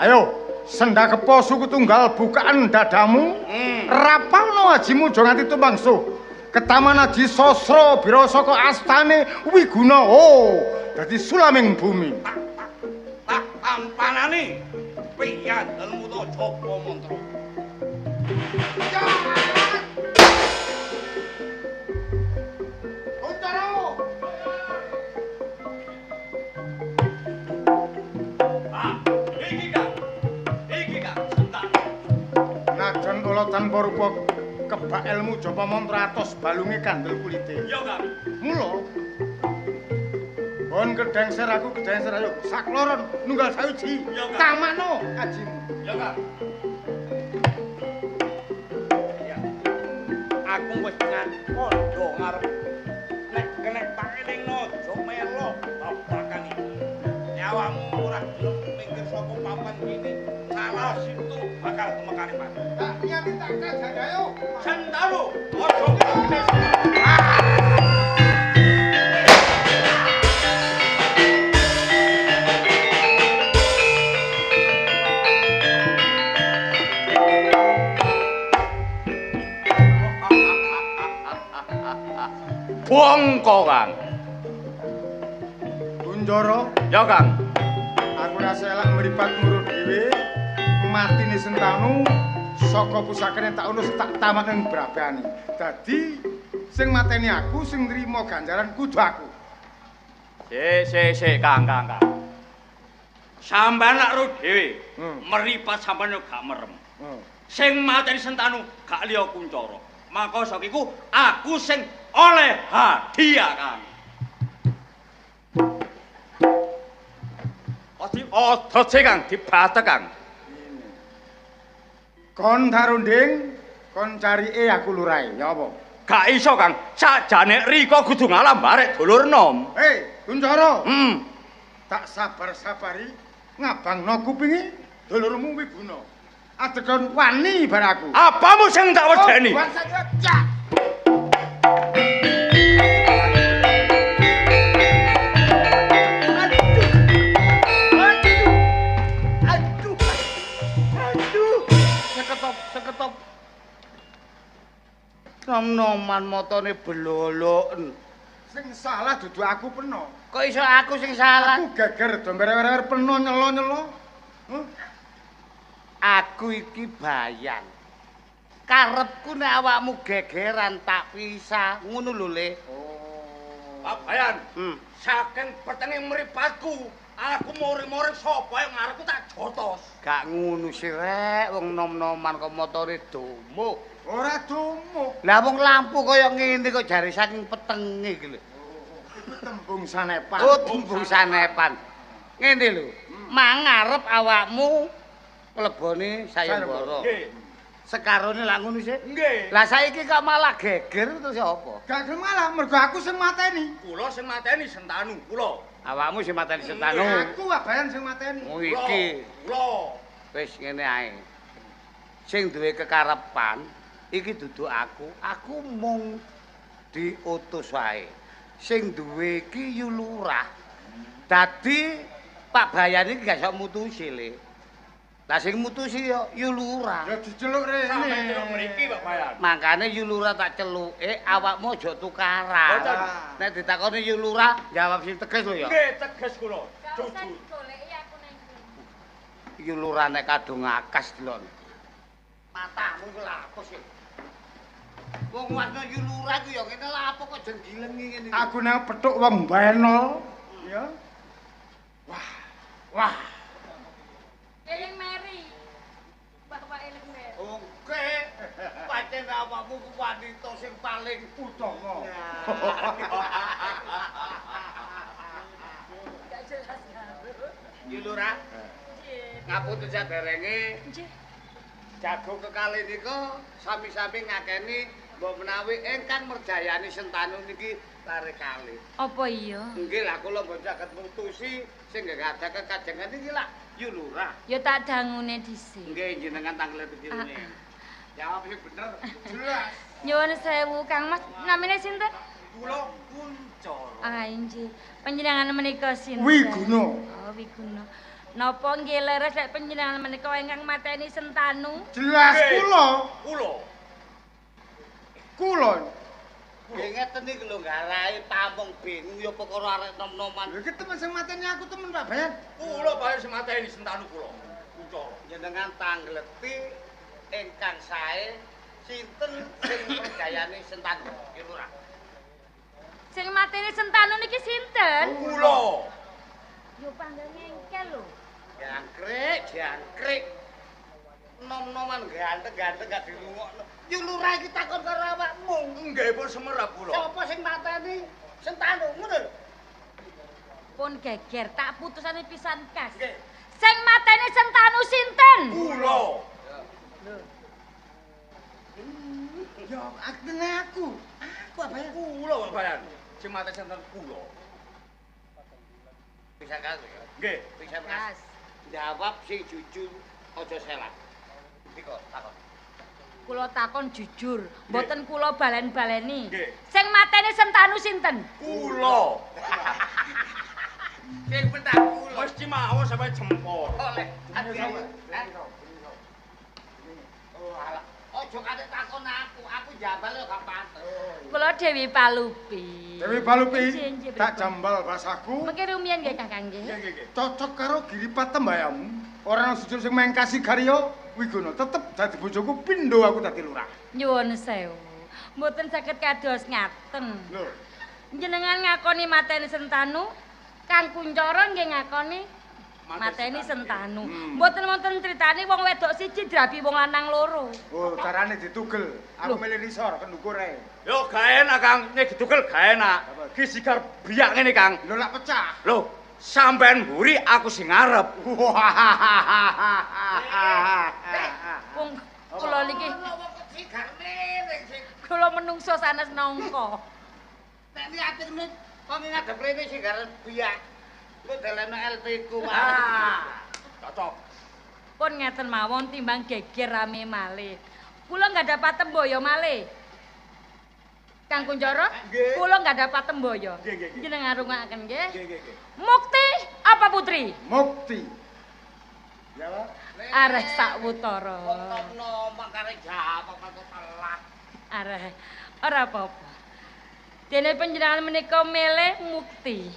Ayo, sendhakepa suku tunggal bukaan dadamu. Rapalno ajimu aja nganti tumangsuh. Ketaman aji sasra bira saka astane Wiguna. Oh, dadi sulaming bumi.
Tak tampanane piyandelmu ta japa mantra. Iki Kang. Iki Kang Sentanu.
Najan kula tanpa rupa kebak ilmu japa mantra atos balunge kandel kulite.
Iya, Kang.
Mula kon kedengser aku kedengser ayo sakloron nunggal sawiji. Tamakno ajimu.
Iya, Kang. Iya. Aku wis kandha ngarep. Nek kenek tak elingno aja melo babakan iki. Nyawamu ora gelem minggir saka papan kene, salah situ bakal temekane mati.
Tak niati tak kajar ayo.
Sentanu, aja ngene. Bongko, Kang.
Kunjara,
Ya, Kang.
Aku rasa elak mripat muru dhewe matine Sentanu saka pusakane tak unus tak tamat ning brabane. Dadi sing mateni aku sing nrimo ganjaran kudu aku.
Sik, Kang, Kang, Kang. Sampeyan lak ro dhewe, mripat sampeyan yo gak merem. Sing mateni Sentanu gak liya Kuncara. Maka saka iku aku sing oleh hadiah, Kang. Ojo sih, Kang, dibatek, Kang.
Kon tarunding, kon carike aku lurahe, ya apa?
Gak iso, Kang. Sakjane Rika kudu ngalah barek dulur nom.
Hei, Kuncara. Tak sabar-sabari ngabangno kupinge dulurmu Wiguna. Adegan wani bar aku.
Apamu sing tak wedeni?
Oh,
Seketop. Nom-noman motone bloloken.
Sing salah dudu aku peno.
Kok iso aku sing salah?
Aku geger do merewer peno nyelo-nyelo. Huh?
Aku iki bayang. Karepku nek awakmu gegeran tak pisah, ngono lho, Le.
Oh.
Pak Bayan, saking petenge mripatku, aku mori-mori sapa yang ngarepku tak jotos.
Gak ngono sih rek, wong nom-noman kok motore domo.
Ora domo.
Lah wong lampu kaya ngene kok jare saking petenge iki lho.
Oh, iku tembung sanepan.
Oh, tembung sanepan. Ngene lho, mangarep awakmu mlebone sayembara.
Nggih.
Sekarone lak ngono sih.
Nggih.
Lah saiki kok malah geger terus apa?
Gak gelem malah mergo aku sing mateni.
Kula sing mateni Sentanu, kula.
Awakmu sing mateni Sentanu.
Aku Abayan sing mateni.
Oh iki.
Kula.
Wis ngene ae. Sing duwe kekarepan iki dudu aku, aku mung diutus wae.
Sing duwe iki Yu Lurah. Dadi Pak Bayan iki gak iso mutusi le. Lah sing mutusi ya Yu Lurah.
Ya diceluk rene.
Sampe celuk mriki Pak Bayan.
Mangkane Yu Lurah tak celuke awakmu aja tukaran. Nek ditakoni Yu Lurah jawab sing tegas lho ya.
Nggih, tegas kula.
Gak usah digoleki aku nang kene.
Yu Lurah nek kadung akas delok. Matamu iku lha apa sih? Wong wasno Yu Lurah iku ya ngene lha apa kok jenggilengi ngene iki.
Aku nang petuk wong benol, ya. Wah. Wah.
Eling Mary. Bapak eling Mary.
Oke. Pancen awakmu ku wanita sing paling
Utama.
Gak jelas.
Yu Lurah,
Nggih.
ngapunten saderenge
Nggih.
jago kekalih nika sami-sami ngakeni mbok menawi ingkang merjayani Sentanu niki lare kalih.
Apa iya?
Nggih lah kula mboten saged mutusi sing gadah kekajengan niki lak Yu Lurah.
Ya tak dangune dhisik.
Nggih jenengan tanglet pikirune.
Ah, ah.
Jawab sing bener.
Jelas.
Nyuwun sewu Kang Mas, namine sinten?
Kula Kuncara.
Ah, inggih. Panjenengan menika sinten?
Wiguna.
Oh, Wiguna. Napa nggih leres lek panjenengan menika ingkang mateni Sentanu?
Jelas
Nggih.
kula.
Kula.
Kula.
Nggih ngeten iki lho nggarai pamong bingung ya perkara arek nom-noman.
Lha iki temen sing mateni aku temen Pak Bayan.
Kula bae sing mateni Sentanu kula. Kuncara.
Jenengan tangleti ingkang sae sinten sing merjayani Sentanu Yu Lurah.
Sing mateni Sentanu niki sinten?
Kula.
Yo panggil ngengkel lho.
Jangkrik, jangkrik. Nom-noman ganteng-ganteng gak dirungokno. Yu Lurah iki takon karo awakmu.
Nggih pun semerap kula.
Sapa sing mateni Sentanu ngono lho.
Pun geger tak putusane pisan kas.
Nggih.
Sing mateni Sentanu sinten?
Kula.
Ya aktene aku. Aku apa ya?
Kula Pak Bayan. Sing mateni Sentanu kula.
Bisa kas ya.
Nggih.
Bisa kas.
Kas.
Jawab sing jujur aja salah. Diko takon.
Kula takon jujur, mboten kula balen-baleni.
Nggih.
Sing mateni Sentanu sinten?
Kula.
Sing pentak kula.
Mesti mawon sampe jempol.
Oleh. Oh alah. Aja kate takon aku, aku jambal yo gak pantes.
Kula Dewi Palupi.
Dewi Palupi,
Nggih, nggih,
tak
pripun?
jambal basaku.
Mengke rumiyin nggih Kakang nggih.
Nggih, nggih, nggih.
Cocok karo giripat tembayamu. Ora ana sujud sing mengkasi garya Wiguna tetep dadi bojoku pindho aku dadi lurah.
Nyuwun sewu. Mboten saged kados ngaten.
Lho,
Jenengan ngakoni mateni Sentanu, Kang Kuncara nggih ngakoni mateni Sentanu. Mboten wonten critane wong wedok siji drabi wong lanang loro.
oh carane ditugel. Aku
Lho.
milih nisor kendukur ae.
Yo gak enak Kang, nek ditugel gak enak. Ki sigar biak ngene Kang.
Lho lak pecah.
Lho, sampean mburi aku sing ngarep.
Wong kula niki
Wong kecigar miring sing
kula menungso sanes nangka.
nek niate ngene kok ngadep rene sing garep biak. Engko deleno LP ku.
Ah, cocok.
Pun ngeten mawon timbang geger rame malih. Kula nggak dapat temboyo malih. Kang Kuncara,
Nggih.
kula nggak dapat temboyo.
Nggih, nggih, nggih.
Jenengan rungokaken nggih.
Nggih, nggih, nggih.
Mukti apa putri?
Mukti. Ya, Pak.
Areh sawutara.
Wong nom-noman kare jawab kok telat.
Areh ora apa-apa. Dene panjenengan menika milih mukti.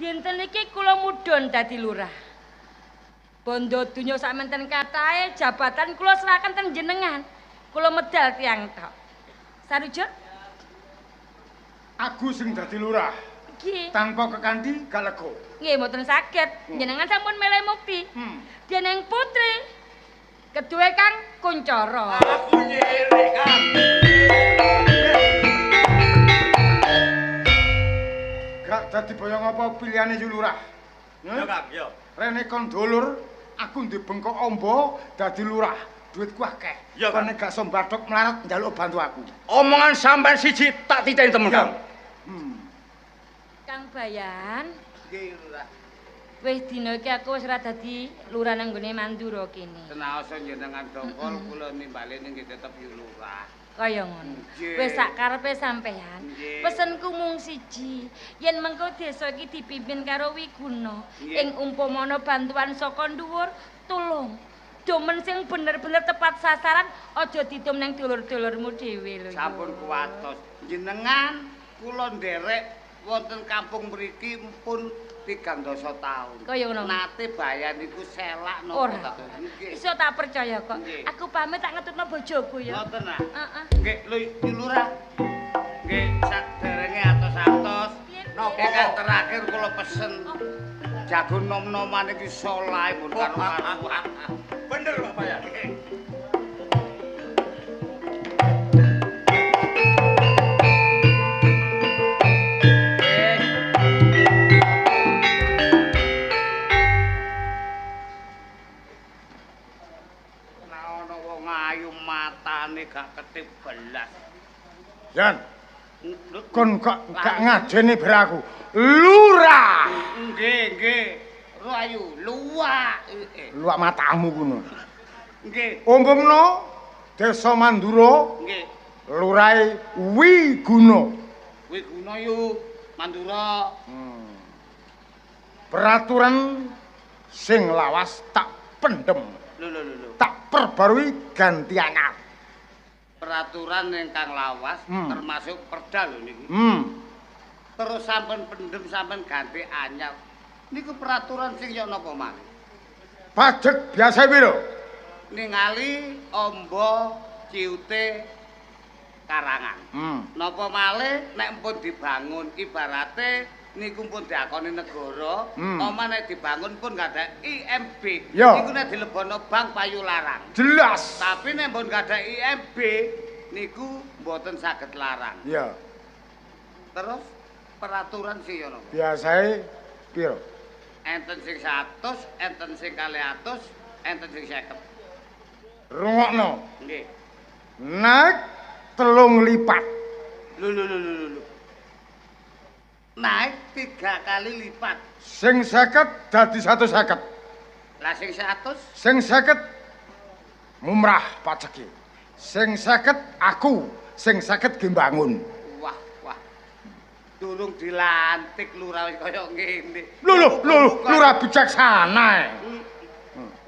Dinten iki kula mudhun dadi lurah. Bondo donya sakmenten kathahe jabatan kula serahaken ten jenengan. Kula medal tiyang tok. Sarujuk?
Aku sing dadi lurah.
Nggih.
Tanpa kekanthi gak lega.
Nggih mboten saged. Jenengan sampun milih mukti. Dening putri keduwe Kang Kuncara.
Aku nyirik Kang.
Gak dadi boyong apa pilihane Yu Lurah.
Yo Kang, yo.
Rene kon dulur, aku ndek bengkok ombo dadi lurah. Duitku akeh.
Ya,
Kon nek gak iso mbathok melarat njaluk bantu aku.
Omongan sampean siji tak titeni temen Kang.
Kang Bayan,
Nggih, Lurah.
Wis dina iki aku wis ora dadi lurah nang nggone Mandura kene.
Senaosa jenengan dongkol kula nimbalene nggih tetep yu lurah.
Kaya ngono. Wis sak karepe sampean. Pesenku mung siji, yen mengko desa iki dipimpin karo Wiguna, ing umpamana bantuan saka dhuwur, tulung domen sing bener-bener tepat sasaran, aja didom nang dulur-dulurmu dhewe lho.
Sampun kuwatos. Jenengan kula nderek wonten kampung mriki pun 30 taun.
Kaya ngono.
Nate bayan niku selak napa ta?
Nggih. Iso tak percaya kok. Aku pamit tak ngetutno bojoku ya.
Ngoten ah.
Heeh.
Nggih, lho Lurah. Nggih, saderenge atos-atos.
Napa?
Ingkang terakhir kula pesen. Jago nom-noman iki saleh pun karo-karuan.
Bener Pak Bayan.
Matane gak ketip belas.
Jan. Kon kok gak ngajeni beraku. Lurah.
Nggih, nggih. Ayu, luwak.
Luwak matamu kuno.
Nggih.
Umpamana Desa Mandura.
Nggih.
Lurahe Wiguna.
Wiguna yu Mandura.
Peraturan sing lawas tak pendem.
Lho lho lho.
Tak perbarui ganti anyar.
Peraturan ingkang lawas termasuk perda lho niku. Terus sampean pendem sampean ganti anyar. Niku peraturan sing yo napa malih?
Pajek biasa piro?
Ningali amba ciute karangan. Napa malih nek pun dibangun ibarate niku pun diakoni negara, omah nek dibangun pun gak ada IMB. Niku nek dilebono bank payu larang.
Jelas.
Tapi nek pun gak ada IMB niku mboten saged larang.
Iya.
Terus peraturan sing yo napa?
Biasae piro?
Enten sing 100, enten sing 200, enten sing 50.
Rungokno.
Nggih.
Naik 3 lipat.
Lho lho lho lho. Naik 3 kali lipat.
Sing 50 dadi 150.
Lah sing 100?
Sing 50 mumrah pajeke. Sing 50 aku, sing 50 ge mbangun.
Wah, wah. Durung dilantik lurah wis kaya ngene.
Lho lho lho, lurah bijaksana.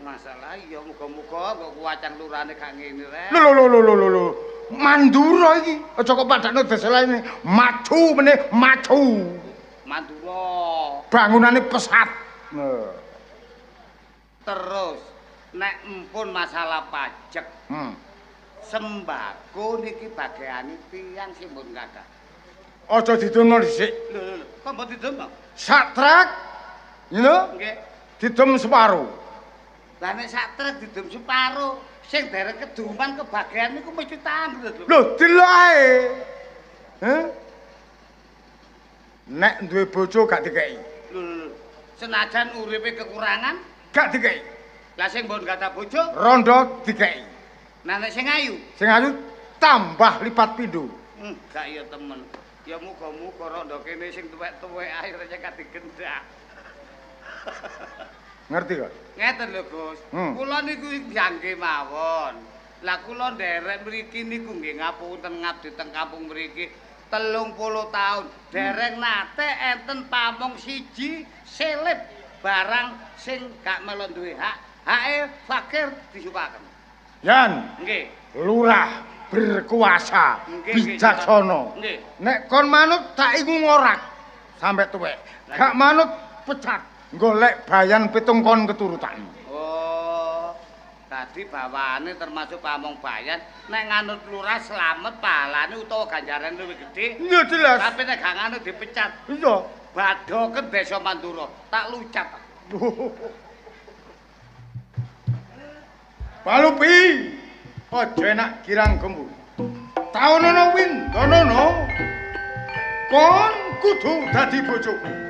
Masalah ya muga-muga kok kuwacang lurane gak ngene rek.
Lho lho lho lho lho. Mandura iki aja kok padakno desa lain. Maju meneh maju.
Mandura.
Bangunane pesat.
Terus nek empun masalah pajak. Sembako niki bagiane tiyang sing mbon gadah.
Aja didumno dhisik.
Lho lho lho, kok mbok didum?
Sak truk. Ngono?
Nggih.
Didum separo.
Lah nek sak truk didum separo, sing dereng keduman kebagian niku mesti tanglet lho.
Lho, delok ae. Heh? Nek duwe bojo gak dikeki.
Lho lho. Senajan uripe kekurangan,
gak dikeki.
Lah sing mbon gadah bojo,
rondo dikeki.
Lah nek sing ayu?
Sing ayu tambah lipat pindho.
Gak ya temen. Ya muga-muga rondo kene sing tuwek-tuwek akhirnya gak digendak.
Ngerti kok?
Ngeten lho Gus. Kula niku jangke mawon. Lah kula nderek mriki niku nggih ngapunten ngabdi teng kampung mriki 30 taun. Dereng nate enten pamong siji selip barang sing gak melu duwe hak. Hake fakir disukaken.
Yan.
Nggih.
Lurah berkuasa, bijaksana.
Nggih.
Nek kon manut tak ingu ngorak sampai tuwek. Gak manut pecat. Golek bayan 7 kon keturutan.
Oh, tadi bawaane termasuk pamong bayan. Nek nganut lurah slamet pahalane utawa ganjarane luwih gedhe.
Iya jelas.
Tapi nek gak nganut dipecat.
Iya.
Badoken desa Mandura, tak lucat.
Palupi, aja enak girang gembul. Taonono windonono, kon kudu dadi bojoku.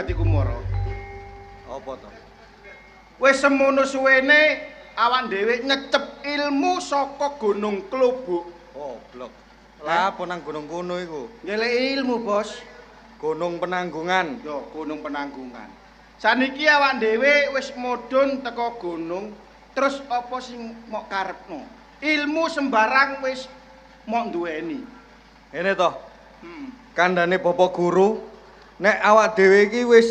Jati Kumara.
Apa to?
Wis semono suwene awak dhewe nyecep ilmu saka Gunung Klobuk.
Goblok. Lah apa nang gunung kono iku?
Ngeleki ilmu, Bos.
Gunung Penanggungan.
Yo, Gunung Penanggungan. Saniki awak dhewe wis mudhun teko gunung, terus apa sing mok karepno? Ilmu sembarang wis mok duweni.
Ngene to. Kandhane Bapak Guru, nek awak dhewe iki wis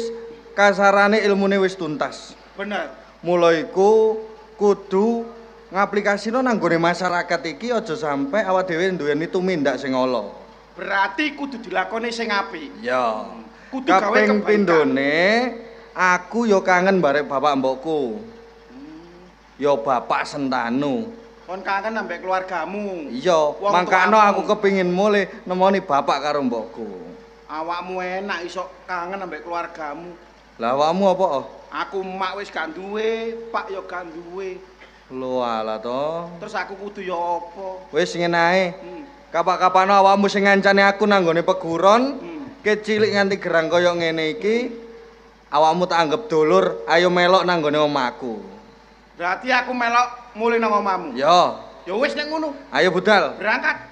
kasarane ilmune wis tuntas.
Bener.
Mula iku kudu ngaplikasino nang nggone masyarakat iki aja sampe awak dhewe duweni tumindak sing ala.
Berarti kudu dilakoni sing apik.
Ya.
Kudu gawe
Kaping
kebaikan.
pindhone aku ya kangen barek bapak mbokku. Ya Bapak Sentanu.
Kon kangen ambek keluargamu.
Iya, mangkano aku kepingin mulih nemoni bapak karo mbokku.
Awakmu enak iso kangen ambek keluargamu.
Lah awakmu apa? Oh?
Aku mak wis gak duwe, pak ya gak duwe.
Lho alah to.
Terus aku kudu ya apa?
Wis ngene ae. Kapak-kapano awakmu sing ngancani aku nang nggone peguron, kecilik nganti gerang kaya ngene iki, awakmu tak anggap dulur, ayo melok nang nggone omahku.
Berarti aku melok mulih nang omahmu.
Ya.
Ya wis nek ngono.
Ayo budal.
Berangkat.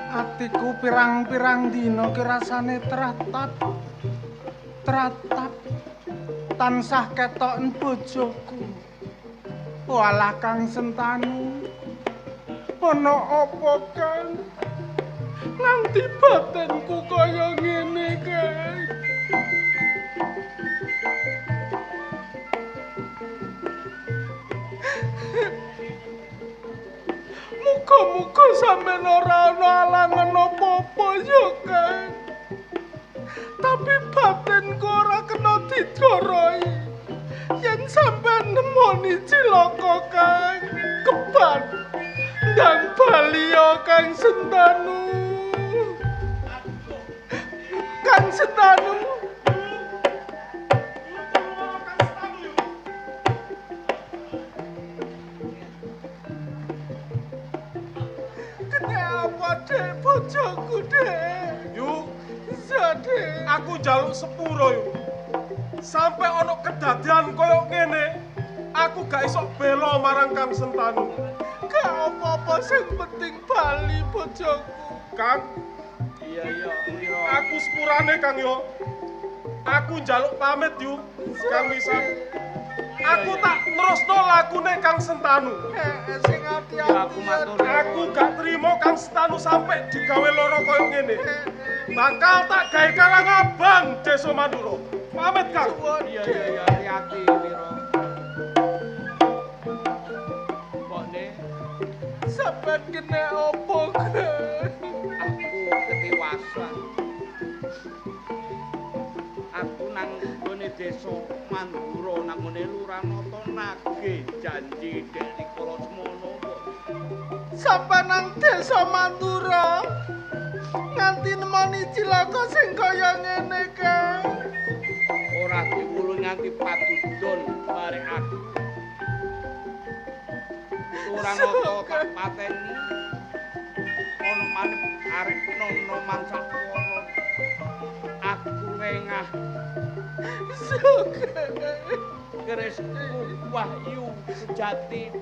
Atiku pirang-pirang dina ki rasane tratap tratap tansah ketoken bojoku. Walah Kang Sentanu, ana apa Kang? Nganti batinku kaya ngene Kang. Muga-muga sampeyan ora ana alangan apa-apa ya Kang. Tapi batinku ora kena didoroi. Yen sampeyan nemoni cilaka Kang, kebat ndang bali ya Kang Sentanu. Kang Sentanu. Kenapa dek bojoku dek? Yu,
Dek.
Aku njaluk sepuro yu. Sampai ono kedadian koyo ngene, aku gak iso bela marang Kang Sentanu.
Gak apa-apa sing penting bali bojoku.
Kang,
Iya iya.
aku sepurane Kang yo. Aku njaluk pamit yu, Kang Wisan. Aku tak nerusno lakune Kang Sentanu.
Sing ati-ati ya.
Aku gak terima Kang Sentanu sampai digawe loro koyo ngene. Bakal tak gawe karang abang Desa Mandura. Pamit Kang.
Iya iya iya hati-hati Wiro. Mbokne sampean kena opo Kang?
Aku ketiwasan. Aku nang nggone desa Mandura nang nggone Lurah Nata nagih janji dek rikala semono kok.
Sampean nang desa Mandura nganti nemoni cilaka sing kaya ngene Kang.
Ora diwulu nganti padudon barek aku. Lurah Nata tak pateni. Ono maneh arek nom-noman sakwono. Aku lengah. Kerisku wahyu sejati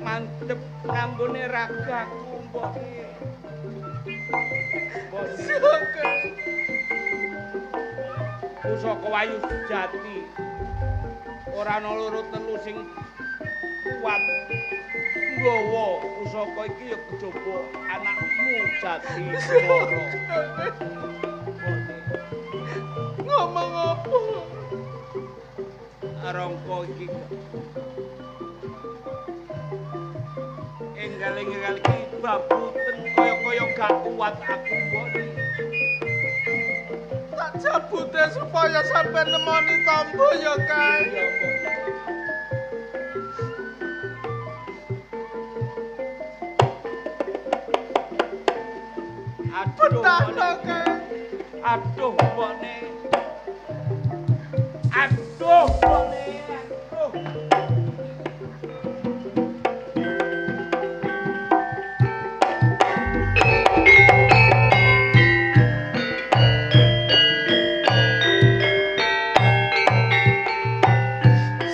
mantep nanggone ragaku mbokne. Pusaka wahyu sejati ora ana loro telu sing kuat nggawa pusaka iki ya kejaba anakmu Jati Kumara.
Ngomong apa? Rongko iki. Enggal-enggal iki babuten kaya-kaya gak kuat aku mbok.
Tak jabute supaya sampean nemoni tombo ya, Kang.
Aduh,
Betahno, Kang.
Aduh, mbokne. Aduh, mbokne. Aduh.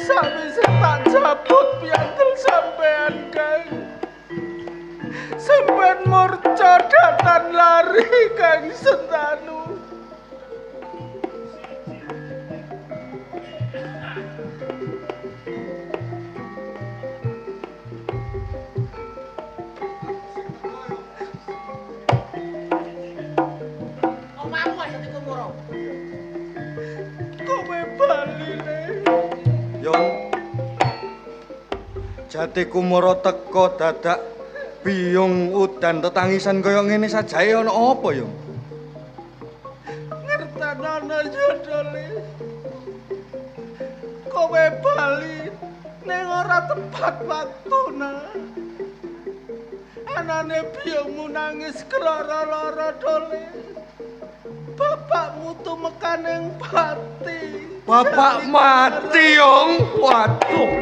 Sawise tak jabut piantel sampean, Kang. Sampean murca datan lari, Kang Sentanu.
Omahmu aja Kumara.
Kowe bali le.
Yung. Jati Kumara teko dadak biyung udan tetangisan kaya ngene sajae ana apa, Yung?
Ngertanono yodole. Kowe bali ning ora tepat waktuna. Anane biyungmu nangis krara lara dole. Bapakmu tumekaning pati.
Bapak mati, Yung. Waduh.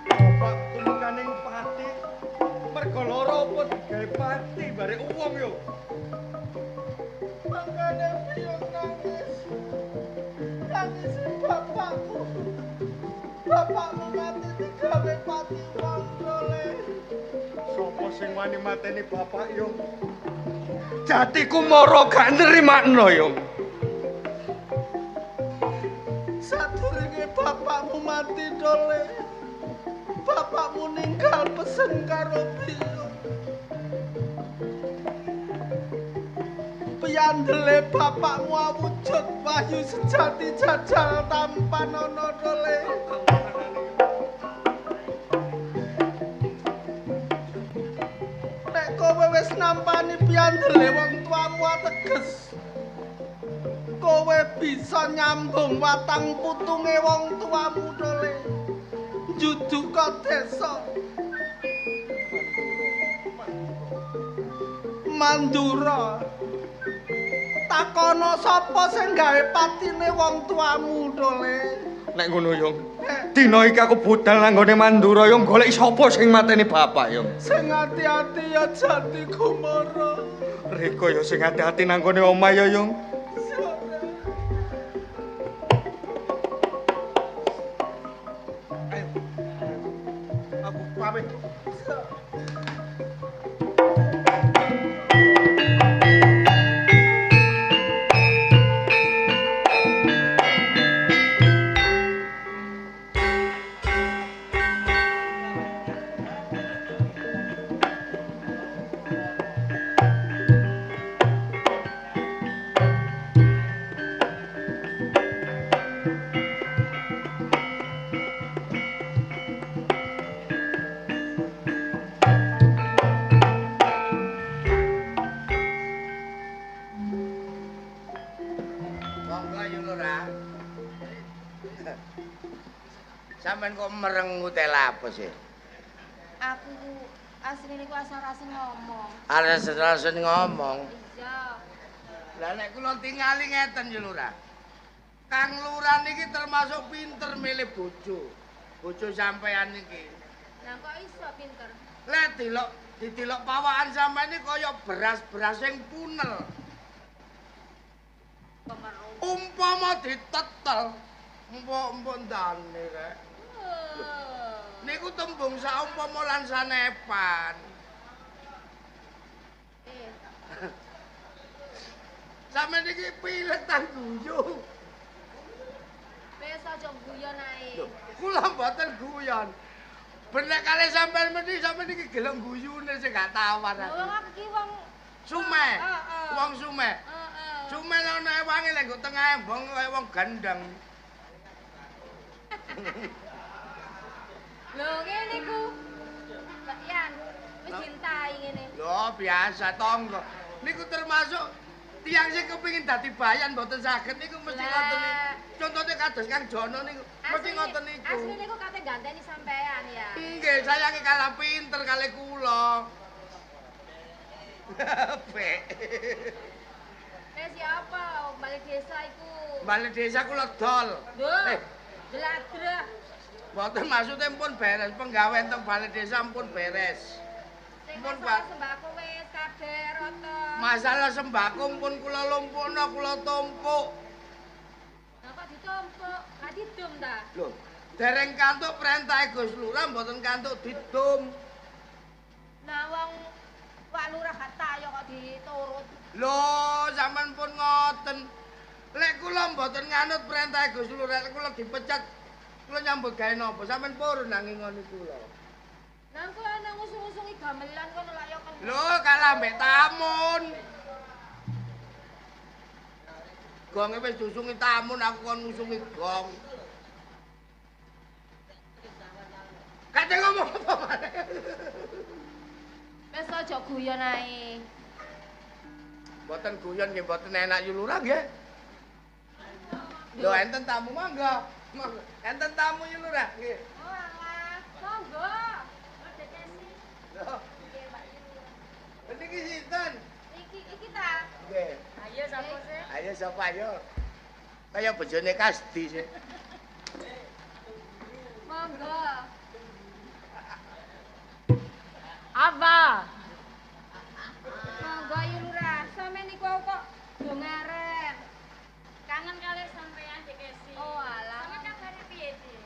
Bapak tumekaning pati mergo lara apa digawe pati bare wong yo.
Makane biyung nangis. Nangis bapakmu. Bapakmu mati digawe pati wong dole.
Sopo sing wani mateni bapak, Yung? Jati Kumara gak nerimakno, Yung.
Sadurunge bapakmu mati dole. Bapakmu ninggal pesen karo biyung. Piyandele bapakmu awujud wahyu sejati jajal tampanono dole. Nek kowe wis nampani piyandele wong tuamu ateges kowe bisa nyambung watang putunge wong tuamu dole. Njuduka desa Mandura. Takono sapa sing gawe patine wong tuamu dole.
Nek ngono, Yung. Dina iki aku budal nang nggone Mandura, Yung, golek sapa sing mateni bapak, Yung.
Sing ati-ati ya Jati Kumara.
Riko ya sing ati-ati nang nggone omah ya, Yung.
Ayo. Aku pamit.
Monggo yo Lurah. Sampeyan kok merengut apa sih?
Aku asline ku asal-asal ngomong.
Asal-asal ngomong.
Iya.
Lah nek kula tingali ngeten yo Lurah. Kang Lurah niki termasuk pinter milih bojo. Bojo sampean niki.
Lah kok iso pinter?
Lah dilok didelok pawakan sampean iki kaya beras-beras sing punel. Umpama ditetel, empuk-empuk ndane rek. Niku tembung saumpama lan sanepan. Sampeyan niki pilek ta guyu?
Wis aja guyon ae.
Lho, kula mboten guyon. Benek kali sampean meni sampean niki gelem guyune sing gak tawar.
Wong aku ki wong
Sumeh.
Heeh.
Wong sumeh.
Heeh.
Sumeh ana ewange lek nggo tengah embong kaya wong gandeng.
Lho ngene iku. Mbak Yan, wis dintai ngene.
Lho biasa tangga. Niku termasuk tiyang sing kepengin dadi bayan mboten saged niku mesti ngoten niku. Contone kados Kang Jono niku mesti ngoten niku.
Asline niku kate ganteni sampean ya.
Nggih, sayange kalah pinter kalih kula. Bek.
Wis ya apa balik desa iku?
Balik desa kula dol.
Lho. Jladrah.
Mboten maksude pun beres, penggawean teng balai desa pun beres.
Sing
Pun,
masalah
Pak.
sembako wis kabeh rata.
Masalah sembako pun kula lumpukno, kula tumpuk.
Lah kok ditumpuk? Gak didum ta?
Lho, dereng kantuk perintah Gus Lurah mboten kantuk didum.
Lah wong Pak Lurah gak tayo kok diturut.
Lho, sampean pun ngoten. Lek kula mboten nganut perintah Gus Lurah, lek kula dipecat, kula nyambut gawe napa? Sampean purun nang ngoni kula.
Lah engko ana ngusung-usungi gamelan kono lak yo kena.
Lho, kalah mbek tamun. Gonge wis diusungi tamun, aku kon ngusungi gong. Kate ngomong apa maneh?
Wis aja guyon ae.
Mboten guyon nggih mboten enak yu lurah nggih. Lho enten tamu mangga. Mangga. Enten tamu yu lurah nggih.
Oh alah, monggo. Dek Kesi.
Lho,
Nggih, Mbak Yu.
niki sinten?
Iki iki ta.
Nggih.
Ayo sapa sih?
Ayo sapa ayo? Kaya bojone Kasdi sih.
Monggo. Apa? Monggo Yu Lurah, sampeyan niku kok do ngarep.
Kangen kalih sampean Dek Kesi.
Oh alah.
Sampeyan kabare piye, Dik?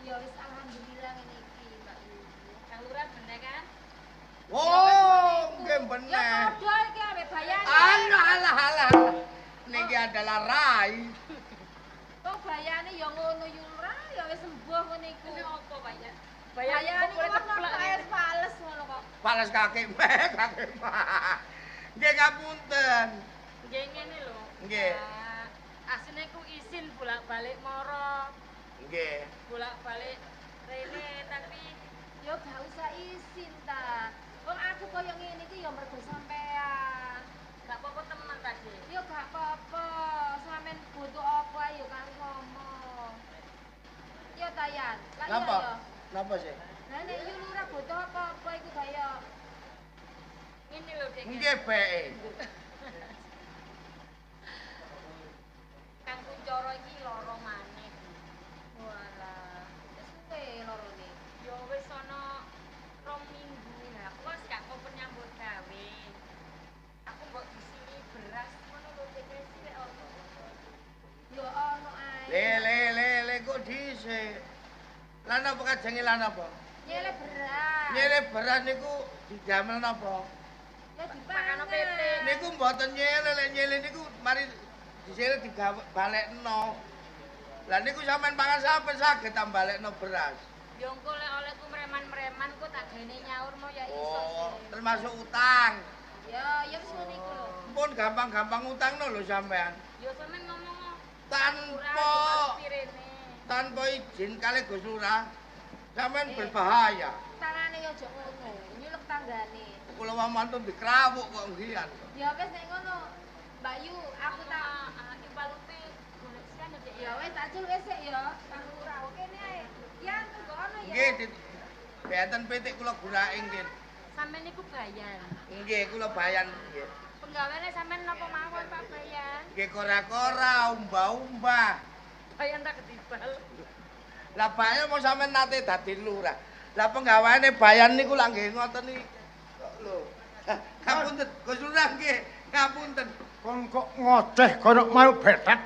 Ya wis alhamdulillah ngene iki, Mbak Yu.
Kang Lurah bener kan?
Oh, nggih
Ya
bener.
padha iki ambek bayane.
Alah alah alah. Niki adalah rai.
Kok bayane ya ngono Yu Lurah, ya wis sembuh ngene iku.
Ini apa, Pak ya?
Bayane
boleh
kok
keplak
ono fales ngono kok.
Pales kaki meh, kaki mah. Nggih ngapunten.
Nggih ngene lho.
Nggih.
Asline ku izin bolak-balik moro,
Nggih.
bolak-balik rene tapi
Ya gak usah izin ta. Wong aku koyo ngene iki ya mergo sampean.
gak apa-apa temen tadi.
Ya gak apa-apa, sampean butuh apa ae ya kan ngomong. Ya ta Yan, lah iya
Napa?
ya.
Napa sih?
Lah nek Yu Lurah butuh apa-apa iku kaya
Ngene lho, Dek.
Nggih beke.
Kang Kuncoro iki lara maneh.
walah. Wis suwe lorone.
Ya wis ana 2 minggu lah. Aku wis gak kopen nyambut gawe. Aku mbok disini beras ngono lho Dek Kesi lek ono.
Ya ono ae.
Le le le le kok dhisik. Lah napa kajenge lan napa?
Nyele beras.
Nyele beras niku didamel napa?
Ya dipangan.
Pakano pitik.
Niku mboten nyele, lek nyele niku mari disele dibalekno. Lah niku sampean pangan sampean saged tak balekno beras.
Ya engko lek olehku mreman-mreman kok tak gene nyaur mau ya iso
Oh,
sih.
termasuk utang.
Ya, ya wis ngono iku lho.
Pun gampang-gampang utangno lho sampean.
Ya sampean ngomong
Tanpa
rene.
tanpa izin kalih Gus Lurah, sampean berbahaya.
Tangane ya aja ngono, nyulek tanggane.
Kula wong mantun dikrawuk kok nggian.
Ya wis nek ngono, Mbak Yu, aku tak
iki palupe golek sian ya, Dek.
ya wis tak cul wis sik ya. Kang Lurah kene ae. Yan tunggu ono ya.
Nggih, benten pitik kula gurake nggih.
Sampeyan niku bayan.
Nggih, kula bayan nggih.
Penggaweane sampeyan napa mawon Pak Bayan?
Nggih kora-kora, umbah-umbah.
Bayan tak ketibal.
Lah bayan mau sampean nate dadi lurah. Lah penggaweane bayan niku lak nggih ngoten iki. Kok lho. Ngapunten, Gus Lurah nggih, ngapunten.
Kon kok ngoceh kono mau betet.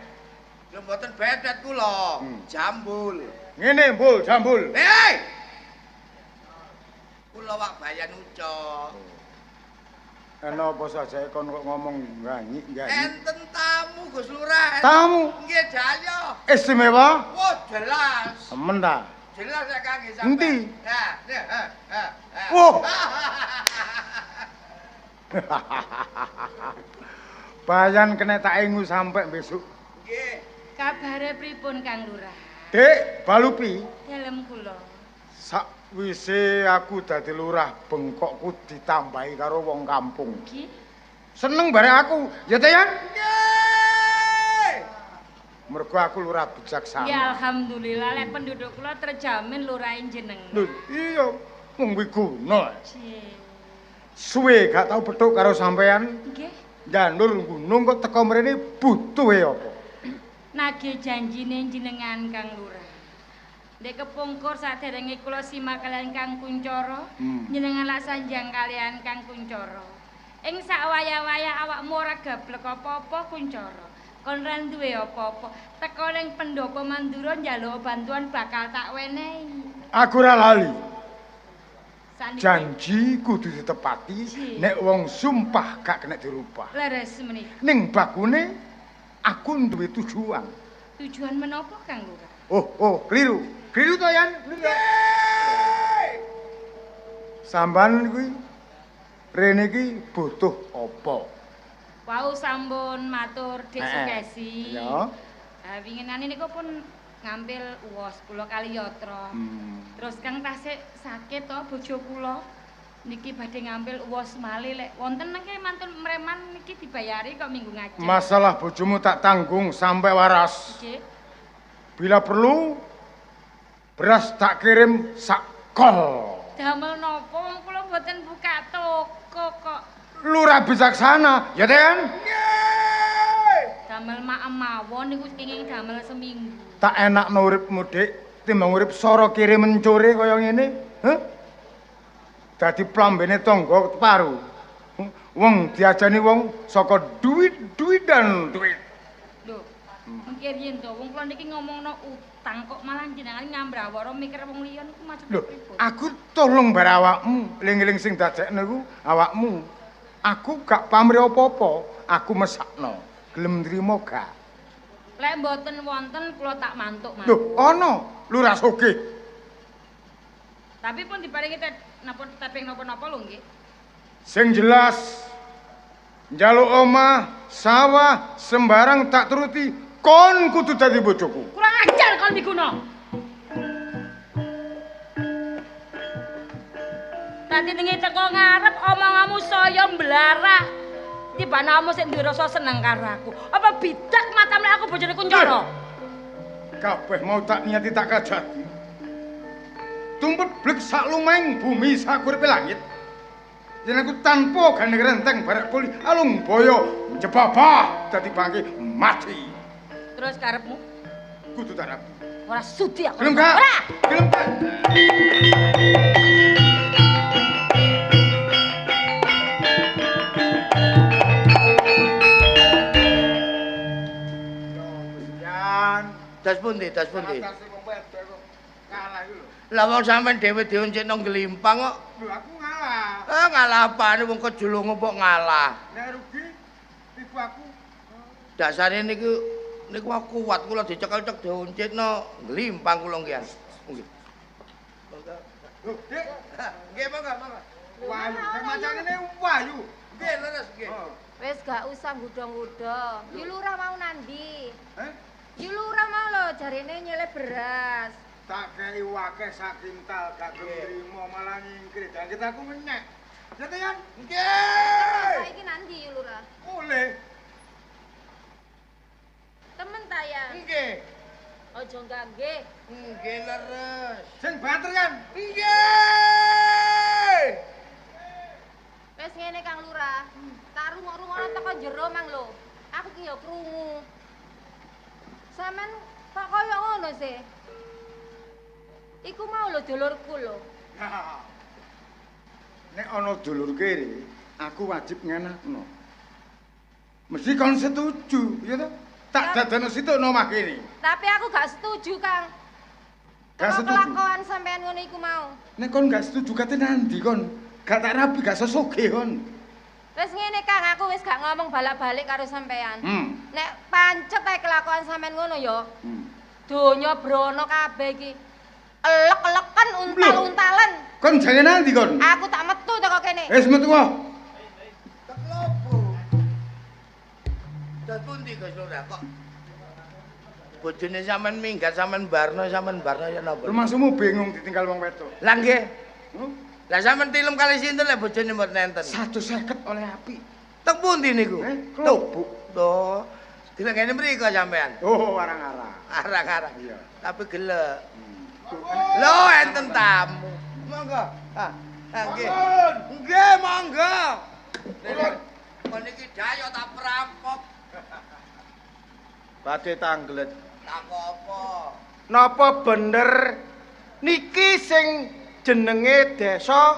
Lho mboten betet kula, jambul.
Ngene, Mbul, jambul.
Hei! Kula wak bayan ucok.
Ana apa saja kon kok ngomong ganyik-ganyik.
Enten tamu Gus Lurah.
Tamu?
Nggih, dayo.
Istimewa?
Wah, jelas.
Temen ta?
Jelas nek kangge sampean.
Endi?
Nah, nah, ha, ha, ha.
Wah. Bayan kena tak ingu sampai besok.
Nggih.
Kabare pripun Kang Lurah?
Dik, Balupi.
Dalem kula.
Sakwise aku dadi lurah, bengkokku ditambahi karo wong kampung.
Nggih.
Seneng barek aku, ya ta Yan?
Nggih.
Mergo aku lurah bijaksana.
Ya alhamdulillah lek penduduk kula terjamin lurahe jenengan.
Lho, iya, wong wiguna.
Nggih.
Suwe gak tau petuk karo sampean.
Nggih.
Janur gunung kok teko mrene butuhe apa?
Nagih janjine jenengan Kang Lurah. Ndek kepungkur saderenge kula simak kalian Kang Kuncara, jenengan lak sanjang kalian Kang Kuncara. Ing sak wayah-wayah awakmu ora gablek apa-apa Kuncara. Kon ra duwe apa-apa. Teko ning pendopo Mandura njaluk bantuan bakal tak wenehi.
Aku ora lali. Janji kudu ditepati, nek wong sumpah gak kena dirubah.
Leres menika.
Ning bakune aku duwe tujuan.
Tujuan menapa Kang Lurah?
Oh, keliru. Keliru to Yan? Keliru. Sampean kuwi rene iki butuh apa?
Wau sampun matur Dik Sukesi.
Iya.
Ha winginane niku pun ngambil uwos kula kali yatra. Terus Kang tasik sakit to bojo kula. Niki badhe ngambil uwos malih lek wonten nangke mantun mreman niki dibayari kok minggu ngajeng.
Masalah bojomu tak tanggung sampai waras.
Nggih.
Bila perlu beras tak kirim sak kol.
Damel napa wong kula mboten buka toko kok.
Lurah bijaksana, ya Den?
Nggih.
Damel maem mawon niku kenging damel seminggu.
Tak enakno uripmu, Dik. Timbang urip sora kiri mencure kaya ngene, heh? Dadi plambene tangga paru. Wong diajani wong saka duit-duit dan duit.
Lho, mengki riyen to wong kula niki ngomongno utang kok malah jenengan ngambrawara mikir wong liya niku maksud pripun?
Aku tolong bar awakmu, eling-eling sing dadekno iku awakmu. Aku gak pamrih apa-apa, aku mesakno. Gelem nrimo gak?
Lek mboten wonten kula tak mantuk-mantuk.
Lho, ana lurah sugih.
Tapi pun diparingi napa teping napa-napa lho nggih.
Sing jelas njaluk omah, sawah, sembarang tak turuti, kon kudu dadi bojoku.
Kurang ajar kon miguna. Tadi nengi teko ngarep omonganmu saya mblarah. Tibanamu sik duwe rasa seneng karo aku. Apa bidak matamu aku bojone Kuncara?
Kabeh mau tak niati tak kajati. Tumpet blek sak lumahing bumi sakuripe langit. Yen aku tanpa gandeng renteng barek kuli alung boyo njebabah dadi bangke mati.
Terus karepmu?
Kudu tak rapi.
Ora sudi aku.
Gelem gak?
Ora.
Gelem gak?
Das pundi, das pundi?
Kalah iku lho.
Lah wong sampean dhewe dioncekno ngglimpang kok.
Lho aku ngalah.
Eh ngalah apane wong kejulungu kok ngalah.
Nek rugi tipu aku.
Dasare niku niku aku kuat kula dicekel-cek dioncekno ngglimpang kula nggih. Nggih.
Lho, Dik.
Nggih, monggo, monggo.
Wayu, nek macane wayu.
Nggih, leres nggih.
Wis gak usah nggodha-nggodha. Yu lurah mau nandi?
Heh?
Yu lurah mau lho jarene nyeleh beras.
Tak kei wakeh sak kintal gak gelem trimo malah nyingkir. Jangkit aku menyek. Ya ta, Yan?
Nggih. Saiki nandi Yu lurah?
Oleh.
Temen ta ya?
Nggih.
Aja nggih.
Nggih leres.
Sing banter, Yan.
Nggih.
Wis ngene Kang Lurah. Tak rungok-rungokno teko jero mang lho. Aku ki ya krungu. Sampeyan kok koyo ngono sih? Iku mau lho dulurku lho.
Nek ana dulur kere, aku wajib ngenakno. Mesti kon setuju, ya toh? Tak dadano situkno omah kene.
Tapi aku gak setuju, Kang.
Gak setuju.
Kelakuan sampean ngono iku mau.
Nek kon gak setuju kate nandi kon? Gak tak rabi, gak sesoge kon.
Wis ngene Kang, aku wis gak ngomong balak-balik karo sampean. Nek pancet ae kelakuan sampean ngono ya. Donya brono kabeh iki. Elek-elekan untal-untalan.
Kon jane nanti kon?
Aku tak metu teko kene.
Wis metu wae.
Terus pundi Gus Lurah kok? Bojone sampean minggat sampean barno ya napa?
Rumangsamu bingung ditinggal wong wedok.
Lah nggih. Lah sampean tilem kali sinten lek bojone mboten enten?
150 oleh api.
Teng pundi niku?
Klobuk.
To. Dilengene mriko sampean.
Oh, arang-arang.
Arang-arang.
Iya.
Tapi gelek. Lho enten tamu. Monggo. Ah, nggih. Nggih, monggo. Kon iki dayo tak perampok.
Badhe tanglet.
Tak apa?
Napa bener niki sing jenenge desa?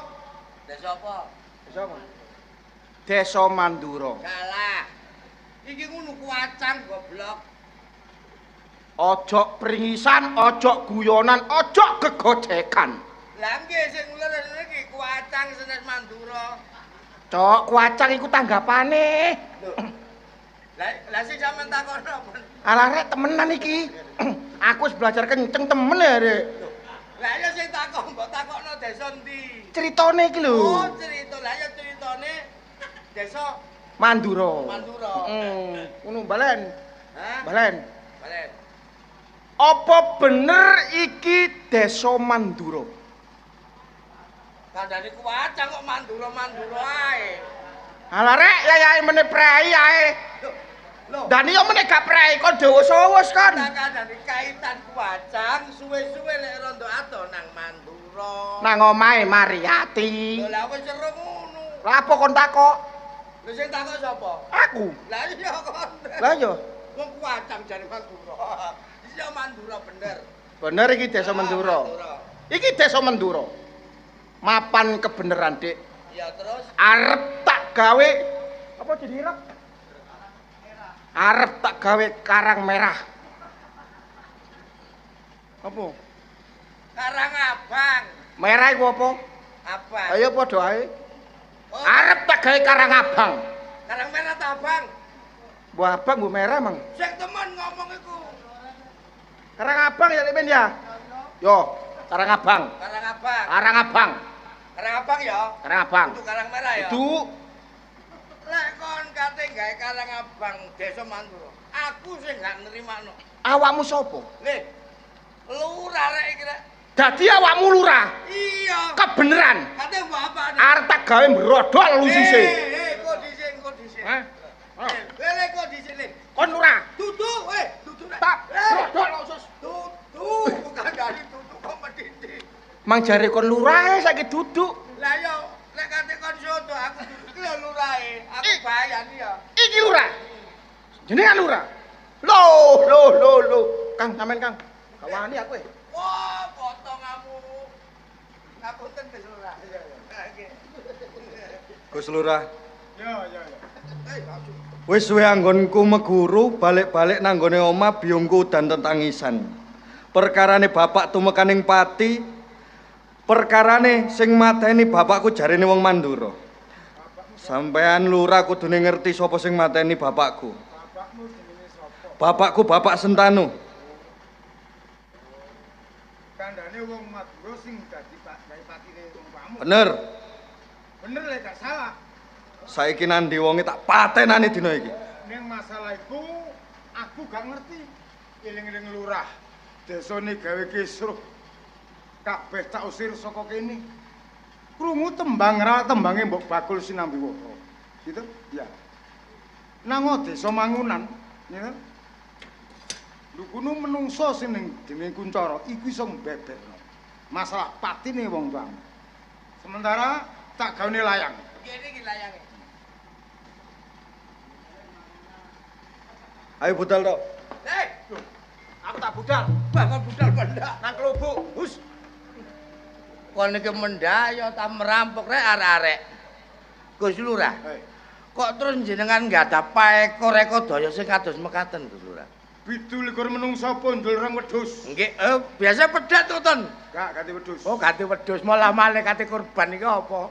Desa apa?
Desa apa? Desa Mandura.
Salah. Iki ngono kuacang goblok.
Ojo pringisan, ojo guyonan, ojo gegojekan.
Lah nggih sing leres iki kuacang senes Mandura.
Cok, kuacang iku tanggapane.
Lah sing sampean takon apa?
Alah rek temenan iki. Aku wis belajar kenceng temen ya rek.
Lah ya sing takon mbok takokno desa endi?
Critane iki lho.
Oh, cerita. Lah ya critane desa
Mandura.
Mandura.
Heeh. Ngono balen.
Hah?
Balen.
Balen.
Apa bener iki desa Mandura?
Kandhane kuwacang kok Mandura-Mandura ae.
Alah rek yayahe meneh prei ae.
Lho.
Dani yo meneh gak prei kon dewasa-wus kon.
Tak kandhane kaitan kuwacang suwe-suwe lek rondo ado nang Mandura.
Nang omahe Mariati.
Lho lah wis seru ngono.
Lah apa kon takok?
Lho sing takok sapa?
Aku.
Lah iya kon.
Lah iya.
Wong kuwacang jane Mandura. Iya Mandura bener.
Bener iki desa Mandura. Iki desa Mandura. Mapan kebeneran, Dik.
Ya terus
arep tak gawe apa jadi irep? Arep tak gawe karang merah. Apa?
Karang abang.
Merah iku apa?
Abang.
Ayo padha ae.
Oh.
Arep tak gawe karang abang.
Karang merah ta abang?
Mbok abang mbok merah, Mang.
Sing temen ngomong iku.
Karang abang ya Lek ya. Yo, karang abang.
Karang abang.
Karang abang.
Karang abang ya.
Karang abang.
Untuk karang merah ya.
Itu.
Lek kon kate gawe karang abang desa Mandura, aku sing gak nerimakno.
Awakmu sapa?
Le. Lurah rek iki rek.
Dadi awakmu lurah?
Iya.
Kebeneran.
Kate mbok apane?
Arep tak gawe mbrodol lusise.
Kok dhisik, kok dhisik.
Hah?
Le kok dhisik le.
Kon lurah.
Dudu, dudu rek.
Tak brodol usus.
Dudu, bukan dari dudu kok medhiti.
Mang jare kon lurahe saiki duduk.
Lah yo lek kate kon soto aku duduk iki lho lurahe, aku bayan ya.
Iki lurah. Jenengan lurah. Lho, lho, lho, lho. Kang sampean Kang. Gak wani aku e.
Wah, potonganmu. Ngapunten Gus Lurah. Iya, iya.
Gus Lurah.
Ya, ya, ya.
Wis suwe anggonku meguru balik-balik nang nggone omah biyungku udan tetangisan. Perkarane bapak tumekaning pati, perkarane sing mateni bapakku jarene wong Mandura. Sampean lurah kudune ngerti sapa sing mateni bapakku.
Bapakmu jenenge sapa?
Bapakku Bapak Sentanu.
Kandhane wong Madura sing dadi gawe patine wong tuamu.
Bener.
Bener lek gak salah.
Saiki nandi wonge tak patenane dina iki.
Ning masalah iku aku gak ngerti. Eling-eling lurah desane gawe kisruh. Kabeh tak usir saka kene. Krungu tembang ra tembange mbok bakul sinambi wara. Gitu? Ya. Nang desa Mangunan, ya. Lho kuno menungso sing ning jenenge Kuncara iku iso mbeberno masalah patine wong tuamu. Sementara tak gawene layang.
Kene iki layange.
Ayo budal tok.
Hei,
aku tak budal.
Bangun budal mendak
nang klubuk. Hus.
Kon iki mendak ya ta merampok rek arek-arek. Gus Lurah. Kok terus jenengan nggadhah paeka-reka daya sing kados mekaten Gus Lurah?
27 menungso pondol rong wedhus.
Nggih, biasa pedhet to, Ton.
Gak ganti wedhus.
Oh, ganti wedhus malah malih kate kurban iki apa?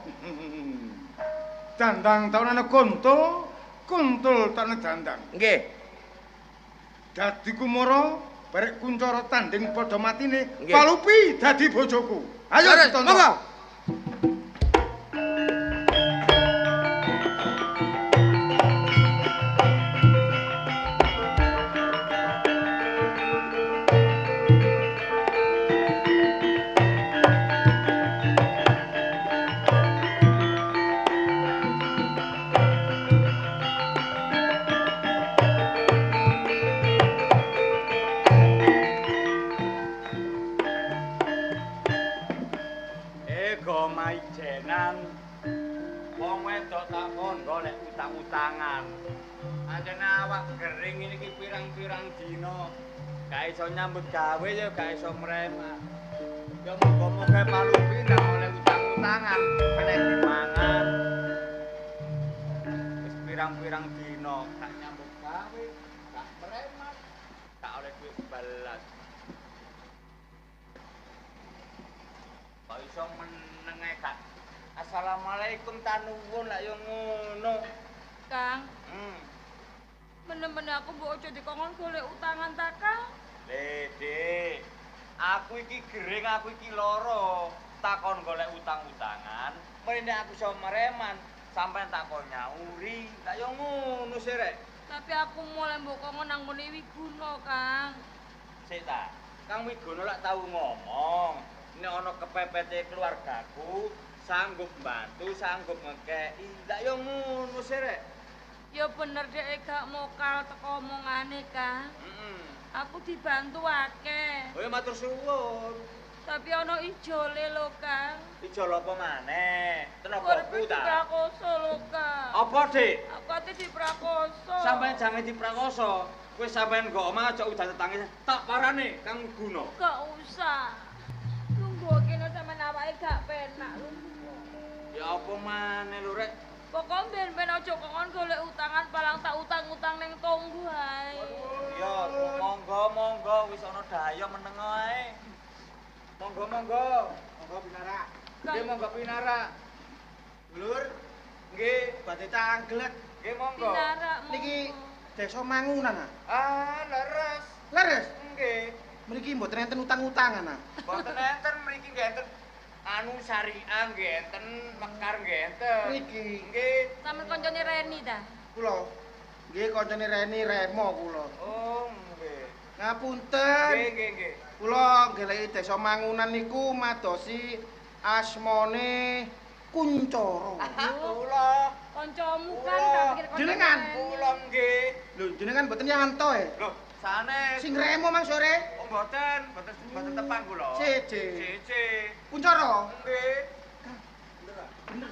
Dandang taunane kuntul, kuntul taunane dandang.
Nggih.
Dadi kumara barek Kuncara tanding padha matine, Palupi dadi bojoku. Ayo ditonton.
Monggo. Wong wedok tak kon golek utang-utangan. Anjene awak gering ini iki pirang-pirang dina. Gak iso nyambut gawe ya gak iso mremak. Ya muga-muga palupi ndang oleh utang-utangan kena dimangan. Wis pirang-pirang dina gak nyambut gawe, gak mremak, gak oleh duit balas. Kok iso meneng ae gak? Assalamualaikum tanuwun lak yo ngono.
Kang. Men-men aku mbok aja dikongkon golek utangan ta, Kang?
Le, Dik. Aku iki gering, aku iki lara. Takon golek utang-utangan, mrene aku iso mereman, sampean takon nyauri. Lak yo ngono sih, Rek.
Tapi aku mulai mbok kongkon nang ngene Wiguna, Kang.
Sik ta. Kang Wiguna lak tau ngomong, nek ana kepepete keluargaku sanggup bantu, sanggup ngekeki. Lak yo ngono sih, Rek.
Ya bener dhek gak mokal teko omongane, Kang. Aku dibantu akeh.
Oh ya matur suwun.
Tapi ana ijole lho, Kang.
Ijol apa maneh? Tenagaku ta?
Diprakoso lho, Kang.
Apa, Dik?
Aku ate diprakoso.
Sampeyan jangan diprakoso. Kowe sampeyan nggo omah aja udan tetangis. Tak parane Kang Guna.
Gak usah. Lungguh kene sampeyan awake gak penak lungguh.
Ya apa maneh lho, Rek?
Pokoke ben-ben aja kokon golek utangan palang tak utang-utang ning tonggo ae.
Ya, monggo-monggo wis ana daya meneng ae. Monggo-monggo.
Monggo pinarak.
Nggih, monggo pinarak.
Dulur,
nggih,
badhe tanglet.
Nggih, monggo.
Pinarak.
Niki desa Mangunan ah.
Ah, leres.
Leres?
Nggih.
Mriki mboten enten utang-utangan ah.
Mboten enten mriki nggih enten. Anu syariah nggih enten, mekar nggih enten.
Mriki.
Nggih.
Sampeyan koncone Reni ta?
Kula. Nggih koncone Reni Remo kula.
Oh, nggih.
Ngapunten.
Nggih, nggih, nggih.
Kula nggoleki desa Mangunan niku madosi asmane Kuncoro.
Kula.
Kancamu kan tak pikir kancane.
Jenengan?
Kula nggih.
Lho, jenengan mboten Yanto e?
Lho, sanes.
Sing Remo mang sore?
Oh, mboten, mboten mboten tepang kula.
Siji.
Siji.
Kuncoro?
Nggih.
Bener ta? Bener.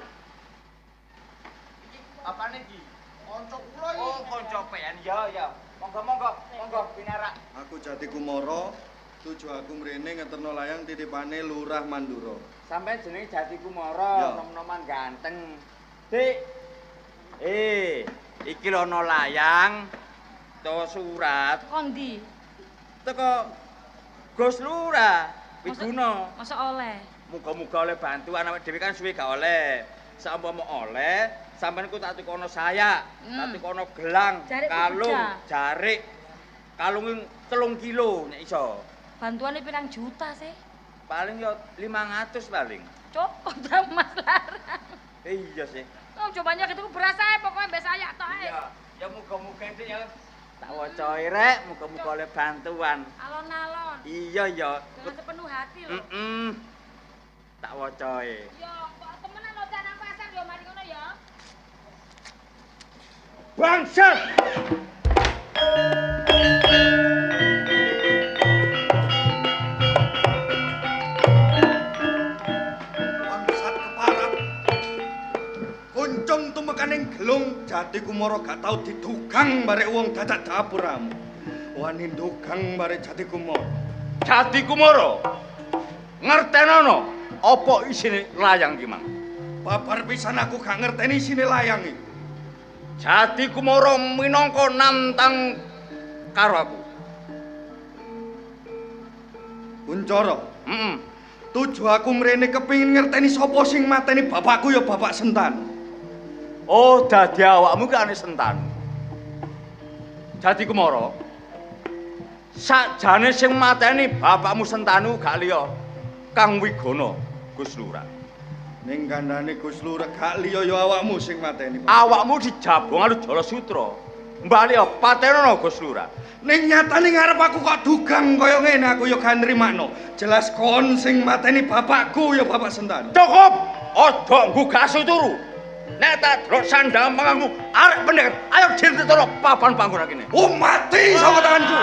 Iki apane iki?
Kanca kula iki.
Oh, kanca pean. Ya, ya. Monggo, monggo, monggo pinarak.
Aku Jati Kumara, tuju aku mrene ngeterno layang titipane Lurah Mandura.
Sampeyan jenenge Jati Kumara, nom-noman ganteng.
Dik. Iki lho ana layang to surat.
Teko ndi?
Teko Gus Lurah Wiguna.
Masa oleh?
Muga-muga oleh bantuan awake dhewe kan suwe gak oleh. Saumpama oleh, sampeyan ku tak tukono sayak, tak tukono gelang,
jarik
kalung, jarik. Kalung 3 kilo nek iso.
Bantuane pirang juta sih?
Paling yo 500 paling.
Cukup ta Mas Larang.
Iya sih.
Oh, cobanya gitu beras ae pokoknya mbek sayak tok ae.
Iya, ya muga-muga itu ya. Tak wacoe rek, muga-muga oleh bantuan.
Alon-alon.
Iya ya.
Dengan sepenuh hati lho.
Heeh. Tak wacoe.
Yo, kok temenan lho nang pasar yo mari ngono ya.
Bangsat.
Bangsat keparat. Kuncung tumekaning gelung Jati Kumara gak tau didugang barek wong dadak dapuramu. Wani ndugang barek Jati Kumara.
Jati Kumara. Ngertenono apa isine layang iki, Mang?
Babar pisan aku gak ngerteni isine layang iki.
Jati Kumara minangka nantang karo aku.
Kuncoro.
Heeh.
Tuju aku mrene kepingin ngerteni sapa sing mateni bapakku ya Bapak Sentanu.
Oh, dadi awakmu ki ane Sentanu. Jati Kumara. Sakjane sing mateni bapakmu Sentanu gak liya Kang Wigana Gus Lurah.
Ning kandhane Gus Lurah gak liya ya awakmu sing mateni.
Awakmu dijabong karo Jala Sutra. Bali patenono Gus Lurah.
Ning nyatane ngarep aku kok dugang kaya ngene aku ya gak nrimakno. Jelas kon sing mateni bapakku ya Bapak Sentanu.
Cukup, aja nggugah turu. Nek tak delok sandang pangangmu arek pendek. Ayo ditetono papan panggonan kene.
Oh mati saka tanganku.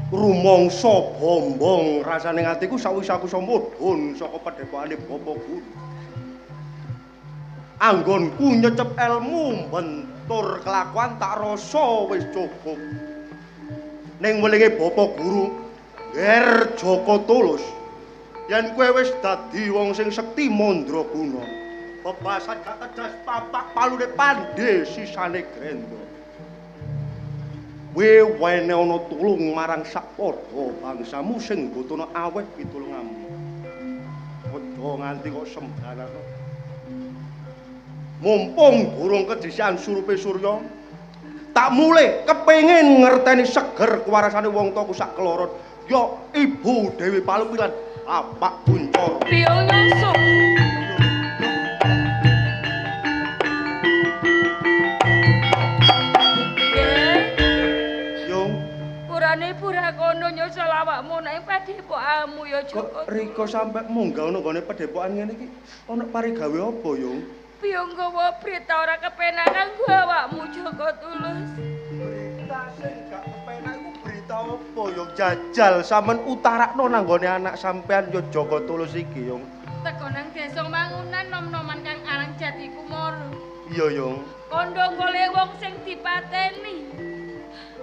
Rumangsa bombong rasane atiku sawise aku iso mudhun saka padhepokane Bapak Guru. Anggonku nyecep elmu bentur kelakuan tak rasa wis cukup. Ning welinge Bapak Guru, Ger Joko Tulus, yen kowe wis dadi wong sing sekti mandraguna, bebasan gak tedas papak palune pandhe sisane grendo. Kowe wene ana tulung marang sak padha bangsamu sing butuhna aweh pitulunganmu. Aja nganti kok sembranano. Mumpung durung kedisian surupe surya, tak mulih kepengin ngerteni seger kewarasane wong tuaku sak keloron. Ya Ibu Dewi Palupi lan Bapak Kuncoro.
Biyung nyusup. Kono nyusul awakmu nang padhepokanmu ya Joko.
Kok Riko sampe munggah ana nggone padhepokan ngene iki ana parigawe apa, Yung?
Biyung nggawa berita ora kepenak kanggo awakmu Joko Tulus.
Berita sing gak kepenak iku berita apa, Yung? Jajal sampean utarakno nang nggone anak sampean ya Joko Tulus iki, Yung.
Teko nang desa Mangunan nom-noman kang aran Jati Kumara.
Iya, Yung.
Kondo golek wong sing dipateni.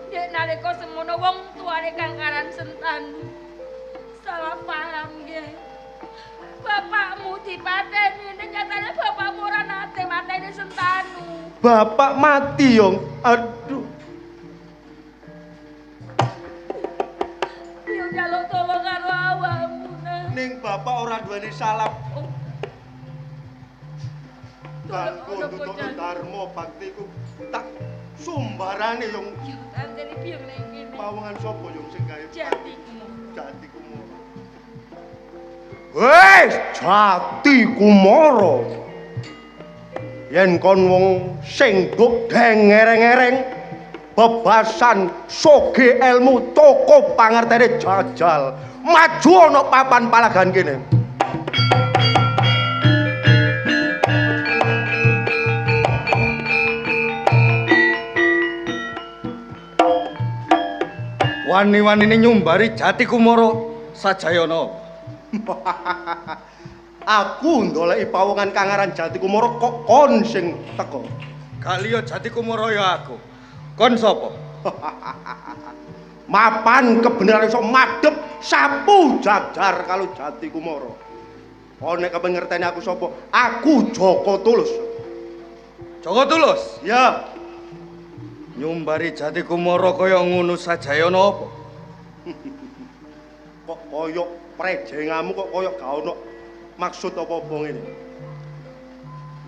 Dek nalika semono wong tuane kang aran Sentanu salah paham nggih. Bapakmu dipateni, ning nyatane bapakmu ora nate mateni Sentanu.
Bapak mati, Yung. Aduh.
Yo njaluk tolong karo awakmu.
Ning bapak ora duweni salah. Oh. Kanggo nutuk dharma baktiku tak sumbarane, Yung.
Yo tantene biyung ning kene.
Pawongan sapa, Yung, sing gawe?
Jati Kumara.
Jati Kumara. Wes, Jati Kumara. Yen kon wong sing duk dengereng-ereng bebasan soge elmu cukup pangertene jajal. Maju ana papan palagan kene.
Wani-wanine nyumbari Jati Kumara Sajayana.
Aku ndoleki pawongan kang aran Jati Kumara kok kon sing teko.
Gak liya Jati Kumara ya aku. Kon sapa?
Mapan kebenaran iso madhep sapu jajar kalau Jati Kumara. Oh nek kepen ngerteni aku sapa? Aku Joko Tulus.
Joko Tulus?
Ya.
Nyumbari Jati Kumara kaya ngono Sajayana apa?
Kok kaya prejengamu kok kaya gak ono maksud apa-apa ngene.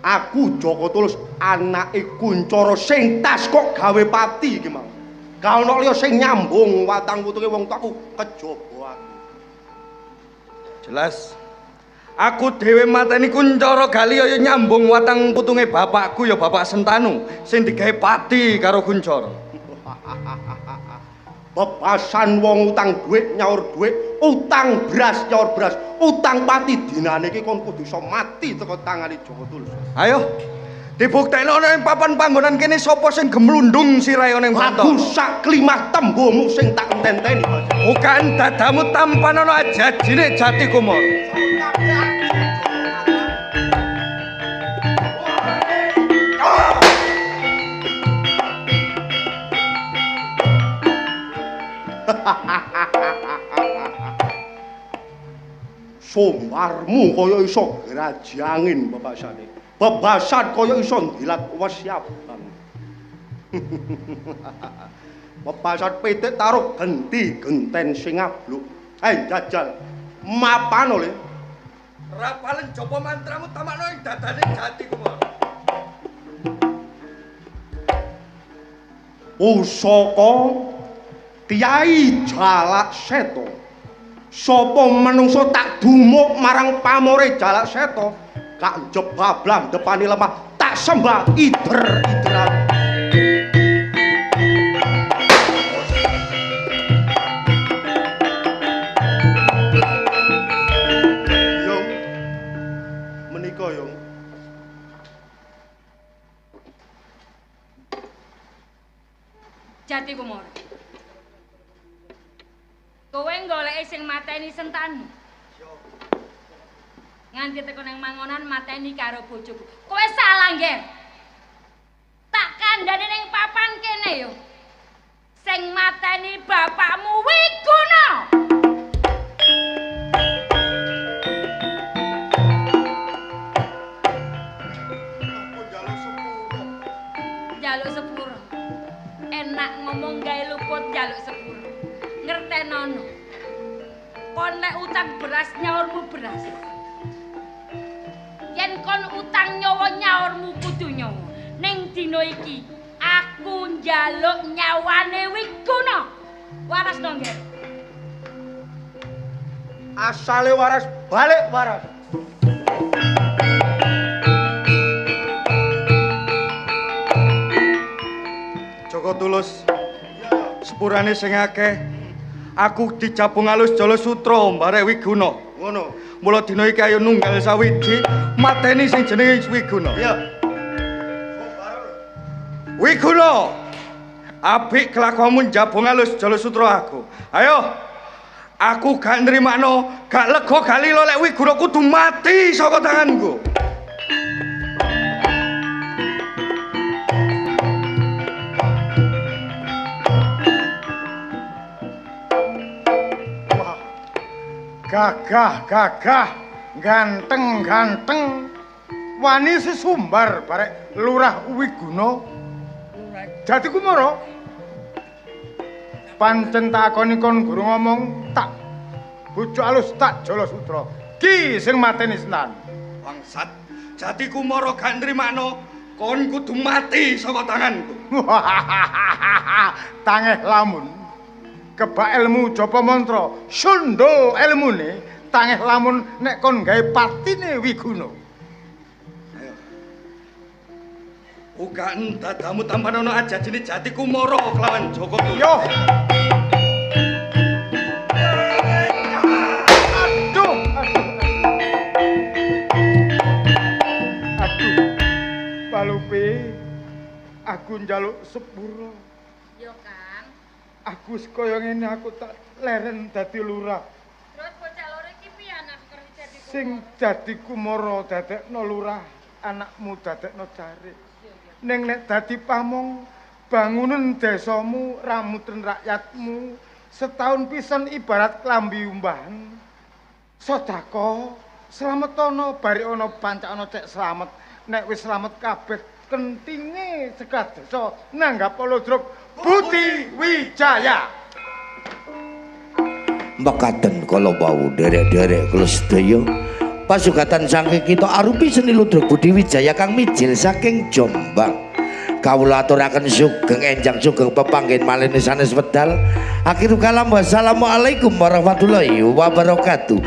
Aku Joko Tulus anake Kuncoro sing tas kok gawe pati iki mau. Gak ono liya sing nyambung watang putuke wong tuaku kejaba aku.
Jelas. Aku dhewe mateni Kuncoro Gali ya nyambung watang putunge bapakku ya Bapak Sentanu sing digawe pati karo Kuncoro.
Bebasan wong utang dhuwit nyaur dhuwit, utang beras nyaur beras, utang pati dinane iki kon kudu iso mati teko tangane Joko Tulus.
Ayo dibuktekno ana ing papan panggonan kene sapa sing gemlundung sirahe ana ing Bantara.
Aku sak klimah tembomu sing tak enteni.
Bukan dadamu tampan ana ajajine Jati Kumara.
Sombarmu kaya iso graji angin bebasane. Bebasan kaya iso ndilat wesi abang. Bebasan pitik taruh genti genten sing ngabluk. Jajal. Mapan oleh.
Rapalen japa mantramu tamakno ing dadane Jati Kumara.
Pusaka Kyai Jalak Seta. Sapa manungsa tak dumuk marang pamore Jalak Seta, kak jebablang depani lemah tak sembah ider-ideran. Yung, menika yung.
Jati Kumara. Kowe goleki sing mateni Sentanu. Nganti teko nang mangonan mateni karo bojoku. Kowe salah, Ngger. Tak kandhane ning papan kene yo. Sing mateni bapakmu Wiguna.
Aku njaluk sepuro.
Njaluk sepuro. Enak ngomong gawe luput njaluk sepuro. Ngertenono. Kon nek utang beras nyaurmu beras. Yen kon utang nyawa nyaurmu kudu nyawa. Ning dina iki aku njaluk nyawane Wiguna. Waras to, Ngger?
Asale waras balik waras.
Joko Tulus. Sepurane sing akeh. Aku dijabung alus Jala Sutra mbarek Wiguna.
Ngono.
Mula dina iki ayo nunggal sawiji mateni sing jenenge Wiguna.
Iya.
Wiguna. Apik kelakuanmu njabung alus Jala Sutra aku. Ayo. Aku gak nrimakno, gak lega gak lilo lek Wiguna kudu mati saka tanganku.
Gagah, gagah, ganteng, ganteng, wani sesumbar barek Lurah Wiguna. Jati Kumara. Pancen tak akoni kon guru ngomong tak bojo alus tak Jala Sutra. Ki sing mateni Sentanu.
Bangsat, Jati Kumara gak nrimakno, kon kudu mati saka tanganku.
Tangeh lamun. Kebak ilmu japa mantra, sundul ilmune, tangeh lamun nek kon gawe patine Wiguna.
Ayo. Ugaen dadamu tampanono ajajine Jati Kumara kelawan Joko Tulus.
Yo. Aduh, aduh. Aduh. Palupi, aku njaluk sepuro.
Yo, Kang.
Aku kaya ngene aku tak leren dadi lurah.
Terus bocah loro iki piye anakku kerja Jati Kumara?
Sing Jati Kumara dadekno lurah, anakmu dadekno jarik. Ning nek dadi pamong, bangunan desamu, ramuten rakyatmu, setahun pisan ibarat klambi umbahan. Sedekah, slametono bari ana pancakana cek slamet. Nek wis slamet kabeh kentinge cegah desa nanggap ludruk Budi Wijaya.
Mekaten kala wau derek-derek kula sedaya pasugatan saking kita arupi seni ludruk Budi Wijaya kang mijil saking Jombang. Kawula aturaken sugeng enjang sugeng pepanggen malih sanes wedal. Akhirul kalam, wassalamualaikum warahmatullahi wabarakatuh.